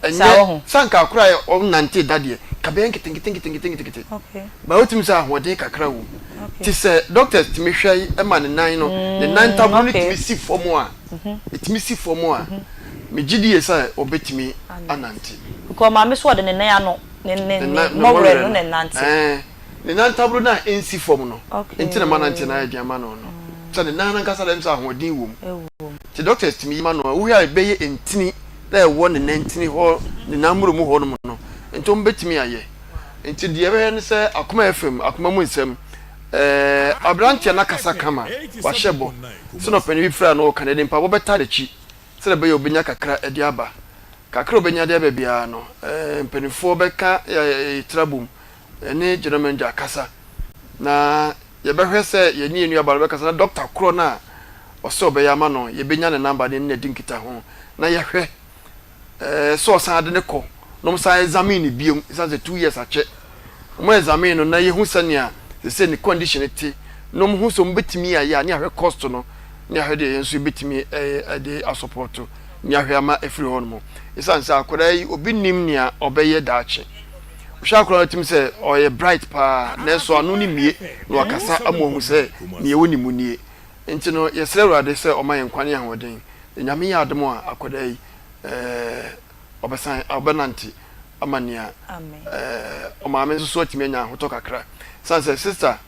Ɛnyɛ sɛ anka akora a ɔnnante da deɛ, nka bɛyɛ nketenketenketenketenkete. But wotumi sɛ ahoɔden kakra wom. Nti sɛ doctors tumi hwɛ ma ne nan no, ne nan ntaboro no tumi si fam a, ɛtumi si fam a, megye die sɛ ɔbɛtumi anante. Because maame so ɔde ne nan ano, ne ne ne mmɔwerɛ no na ɛnante. Ne nan ntaboro no a ɛnsi fam no nti na ɛma nante no ayɛ den ama no no. Sɛ ne nan no ankasa deɛ ɛm sɛ ahoɔden wɔ mu. Nti doctors tumi yi ma no a, wohwɛ a ɛbɛyɛ ntini na ɛwɔ ne nantini hɔ, ne nan mmoro mu hɔ nom no, nti wɔn bɛtumi ayɛ. Nti deɛ ɛbɛyɛ ne sɛ Akoma FM, Akoma mu nsɛm, ɛɛ aberanteɛ no akasa kama, wahyɛ bɔ, sɛdeɛ ɔpanin bi frɛɛ no ɔka no, yɛde mpaebɔ bɛtaa n'akyi sɛdeɛ ɛbɛyɛ a ɔbɛnya kakra de aba. Kakra a ɔbɛnya de aba biara no, ɛɛ mpanimfoɔ bɛka yɛ tiri abom yɛne General Manager akasa na yɛbɛhwɛ sɛ yɛne yɛn nuabaa no bɛkasa na dɔkta korɔ no a ɔsɛ ɔbɛyɛ ama no yɛbɛnya ne namba ne ne adi nkitaho na yɛhwɛ ɛɛ sɛ ɔsan de ne kɔ na wɔn san examine no biom ɛsan sɛ 2 years akyɛ wɔn examine no na yɛhu sɛnea sɛ ne condition te na wɔn hu sɛ wɔn bɛtumi ayɛ a ne ahwɛ cost no ne ahwɛ deɛ yɛn nso yɛbɛtumi ɛɛ de asɔpɔto ne ahwɛ ama afiri hɔ nom ɛsan sɛ akwadaa yi obi nim nea ɔbɛyɛ daakye. Wohwɛ akwadaa no tim sɛ ɔyɛ bright paa nanso ano no mmue na wakasa ama wahu sɛ nea ɛwɔ ne mu nie. Nti no yɛsrɛ Awurade sɛ ɔma yɛn nkwa ne ahoɔden na Nyame yɛ adom a akwadaa yi eh, ɔbɛsan ɔbɛnante ama nea eh, ɔmaame nso so atumi anya ahotɔ kakra. Sane sɛ sister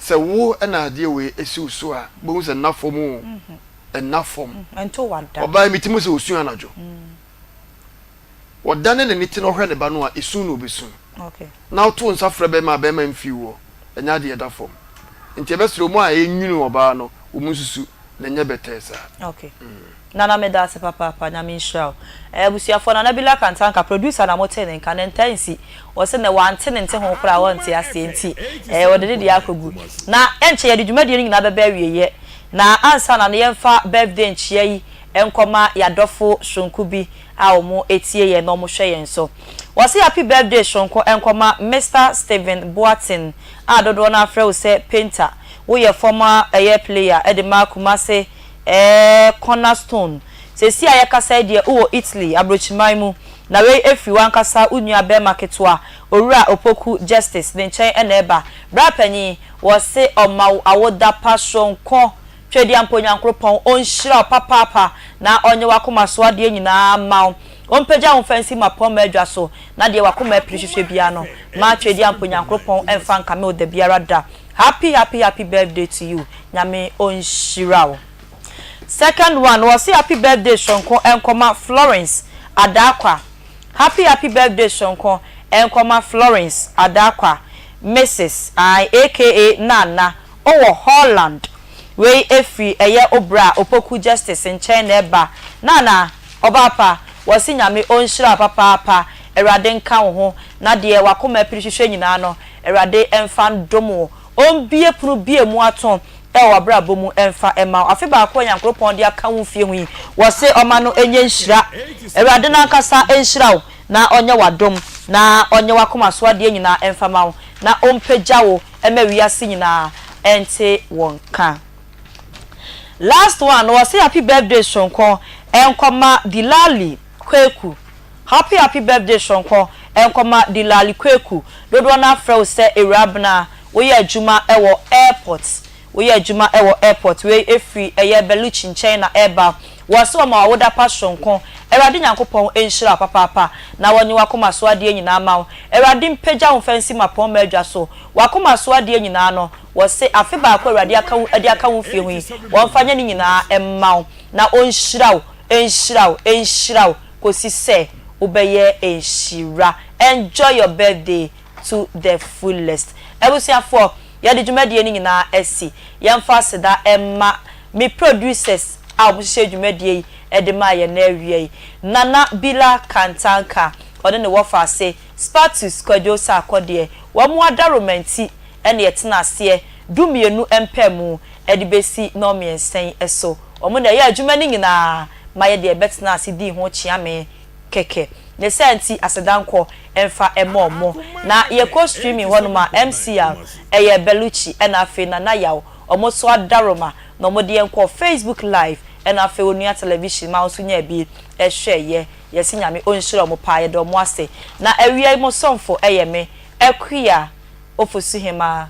sɛ wo na adeɛ wei esi wo so a wobɛhu sɛ nna fam o, ɛnna fam. Ɔbaa yi mete mu sɛ ɔsu anadwo. Ɔdane n'ani te na ɔhwɛ ne ba no a, esu na obesu. Na ɔto nsa frɛ bɛrima a bɛrima mfii woɔ. Ɛnyɛ adeɛ ɛda fam. Nti yɛbɛsrɛ wɔn a ɛnwunu ɔbaa no, wɔn nsusu na ɛnyɛ bɛtɛɛ saa. Ok. Nana meda ase papaapa, Nyame nhyira wo. Eh abusuafoɔ Nana Bila Kantanka, producer na motee ne nka, ne ntaa nsi. Ɔse nɛ wante ne nte ho koraa a ɔnte aseɛ nti eh ɔde ne deɛ akɔgu. Na ɛnkyɛ yɛde dwumadie no nyinaa bɛba awieɛ. Na ansa na no yɛmfa birthday nkyea yi nkɔma yɛadɔfo soronko bi a wɔn tie yɛn na wɔn hwɛ yɛn so. Wɔse happy birthday soronko nkɔma Mister Stephen Boateng a dodoɔ no ara frɛ wo sɛ Painter. Wo yɛ former ɛyɛ player de ma Kumasi ɛɛ Corner Stone. Seesei a yɛkasa yi deɛ wo wɔ Italy abrokyiman mu na wei ɛfiri w'ankasa wo nua bɛɛma ketewa Owura Opoku Justice ne nkyɛn na ɛba. Bra panyin, wɔse ɔma wo awoda pa soronko. Twedeampa Onyankoropɔn ɔnhyira wo papaapa na ɔnyɛ w'akoma so adeɛ nyinaa mma wo. Ɔmpagya wo mfa nsi mmapɔmma adwa so, na deɛ w'akoma apiri hwehwɛ biara no, ma Twedeampa Onyankoropɔn mfa nkame wo dabiara da. Happy happy happy birthday to you. Nyame ɔnhyira wo. Second one, wɔse happy birthday soronko nkɔma Florence Adaakwa. Happy happy birthday soronko nkɔma Florence Adaakwa, Mrs. Ae aka Nana, ɔwɔ Holland. Wei ɛfiri ɛyɛ wo bra Opoku Justice nkyɛn na ɛba. Nana, ɔbaa pa, wɔse Nyame ɔnhyira wo papaapa, Awurade nka wo ho, na deɛ w'akoma apiri hwehwɛ nyinaa no, Awurade mfa ndom wo. Ɔmbue pono bue mu ato wɔ w'abrabɔ mu mfa mma wo. Afe baako a Nyankoropɔn de aka wo mfie ho yi, wɔse ɔma no nyɛ nhyira. Awurade no ankasa nhyira wo na ɔnyɛ w'adom na ɔnyɛ w'akoma so adeɛ nyinaa mfa ma wo na ɔmpagya wo ma wiase nyinaa nte wo nka. Last one no wɔse happy birthday soronko nkɔma Delali Kweku. Happy happy birthday soronko nkɔma Delali Kweku. Dodoɔ no ara frɛ wo sɛ Ewurabena. Woyɛ adwuma wɔ airport. Woyɛ adwuma wɔ airport. Wei ɛfiri ɛyɛ Belucci nkyɛn na ɛreba. Wɔse wɔma wo awoda pa soronko. Awurade Nyankopɔn nhyira wo papaapa na wɔnye w'akoma so adeɛ nyinaa ma wo. Awurade mpagya wo mfa nsi mapɔnma adwa so. W'akoma so adeɛ nyinaa no, wɔse afe baako a Awurade aka wo de aka wo mfie ho yi, wɔmfa nyɛ ne nyinaa mma wo na ɔnhyira wo, nhyira wo, nhyira wo kɔsi sɛ wobɛyɛ nhyira. Enjoy your birthday to the fullest. Abusuafoɔ, yɛde dwumadie no nyinaa asi. Yɛmfa aseda mma me producers a wɔhyehyɛɛ dwumadie yi de maa yɛn nnɛ awia yi, Nana Bila Kantanka, ɔne ne wɔfa ase, Spatus Kwadwo Sarkodie, wɔn adaworoma nti na yɛtena aseɛ dummienu mpaemu de bɛsi nnɔnmiɛnsa yi so. Wɔn na ɛyɛɛ adwuma no nyinaa ma yɛde ɛbɛtenaa ase dii ho kyeame kɛkɛ. Ne saa nti aseda nkɔ mfa mmɔ wɔn. Na yɛkɔ streaming hɔnom a, MCR, ɛyɛ Belucci ɛna afei Nana Yaw, wɔn nso adaworoma na wɔde yɛn kɔɔ Facebook live ɛna afei Onua Television ma wo nso nyaa bi hwɛeɛ. Yɛse Nyame ɔnhyira ɔmo paa yɛda ɔmo ase na awia yi mo somfo yɛ me Akua Ofosuhemaa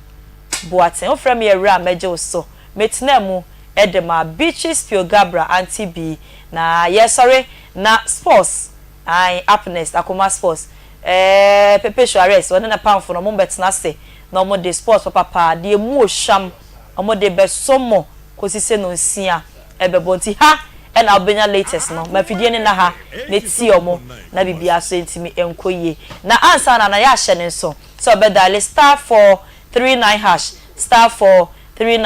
Boateng wofrɛ me Awuraa a mɛgye wo so metenaa mu de maa Beatrice Piogabra Auntie Bee na yɛsɔre na sports ae up next Akoma sports eh Pepe Suarez ɔne napamfo no ɔmo bɛtena ase na ɔmo de sports papapaa deɛ emu ohwam ɔmo de bɛso mo kɔsi sɛ nonsia ɛbɛbɔ nti ha na wobɛnya latest no ma afidie no nna ha na tie ɔmo na biribiara so ntumi nkɔ yie na ansa na na yɛahyɛ no nso sɛ ɔbɛ diale star 439 hash star 439.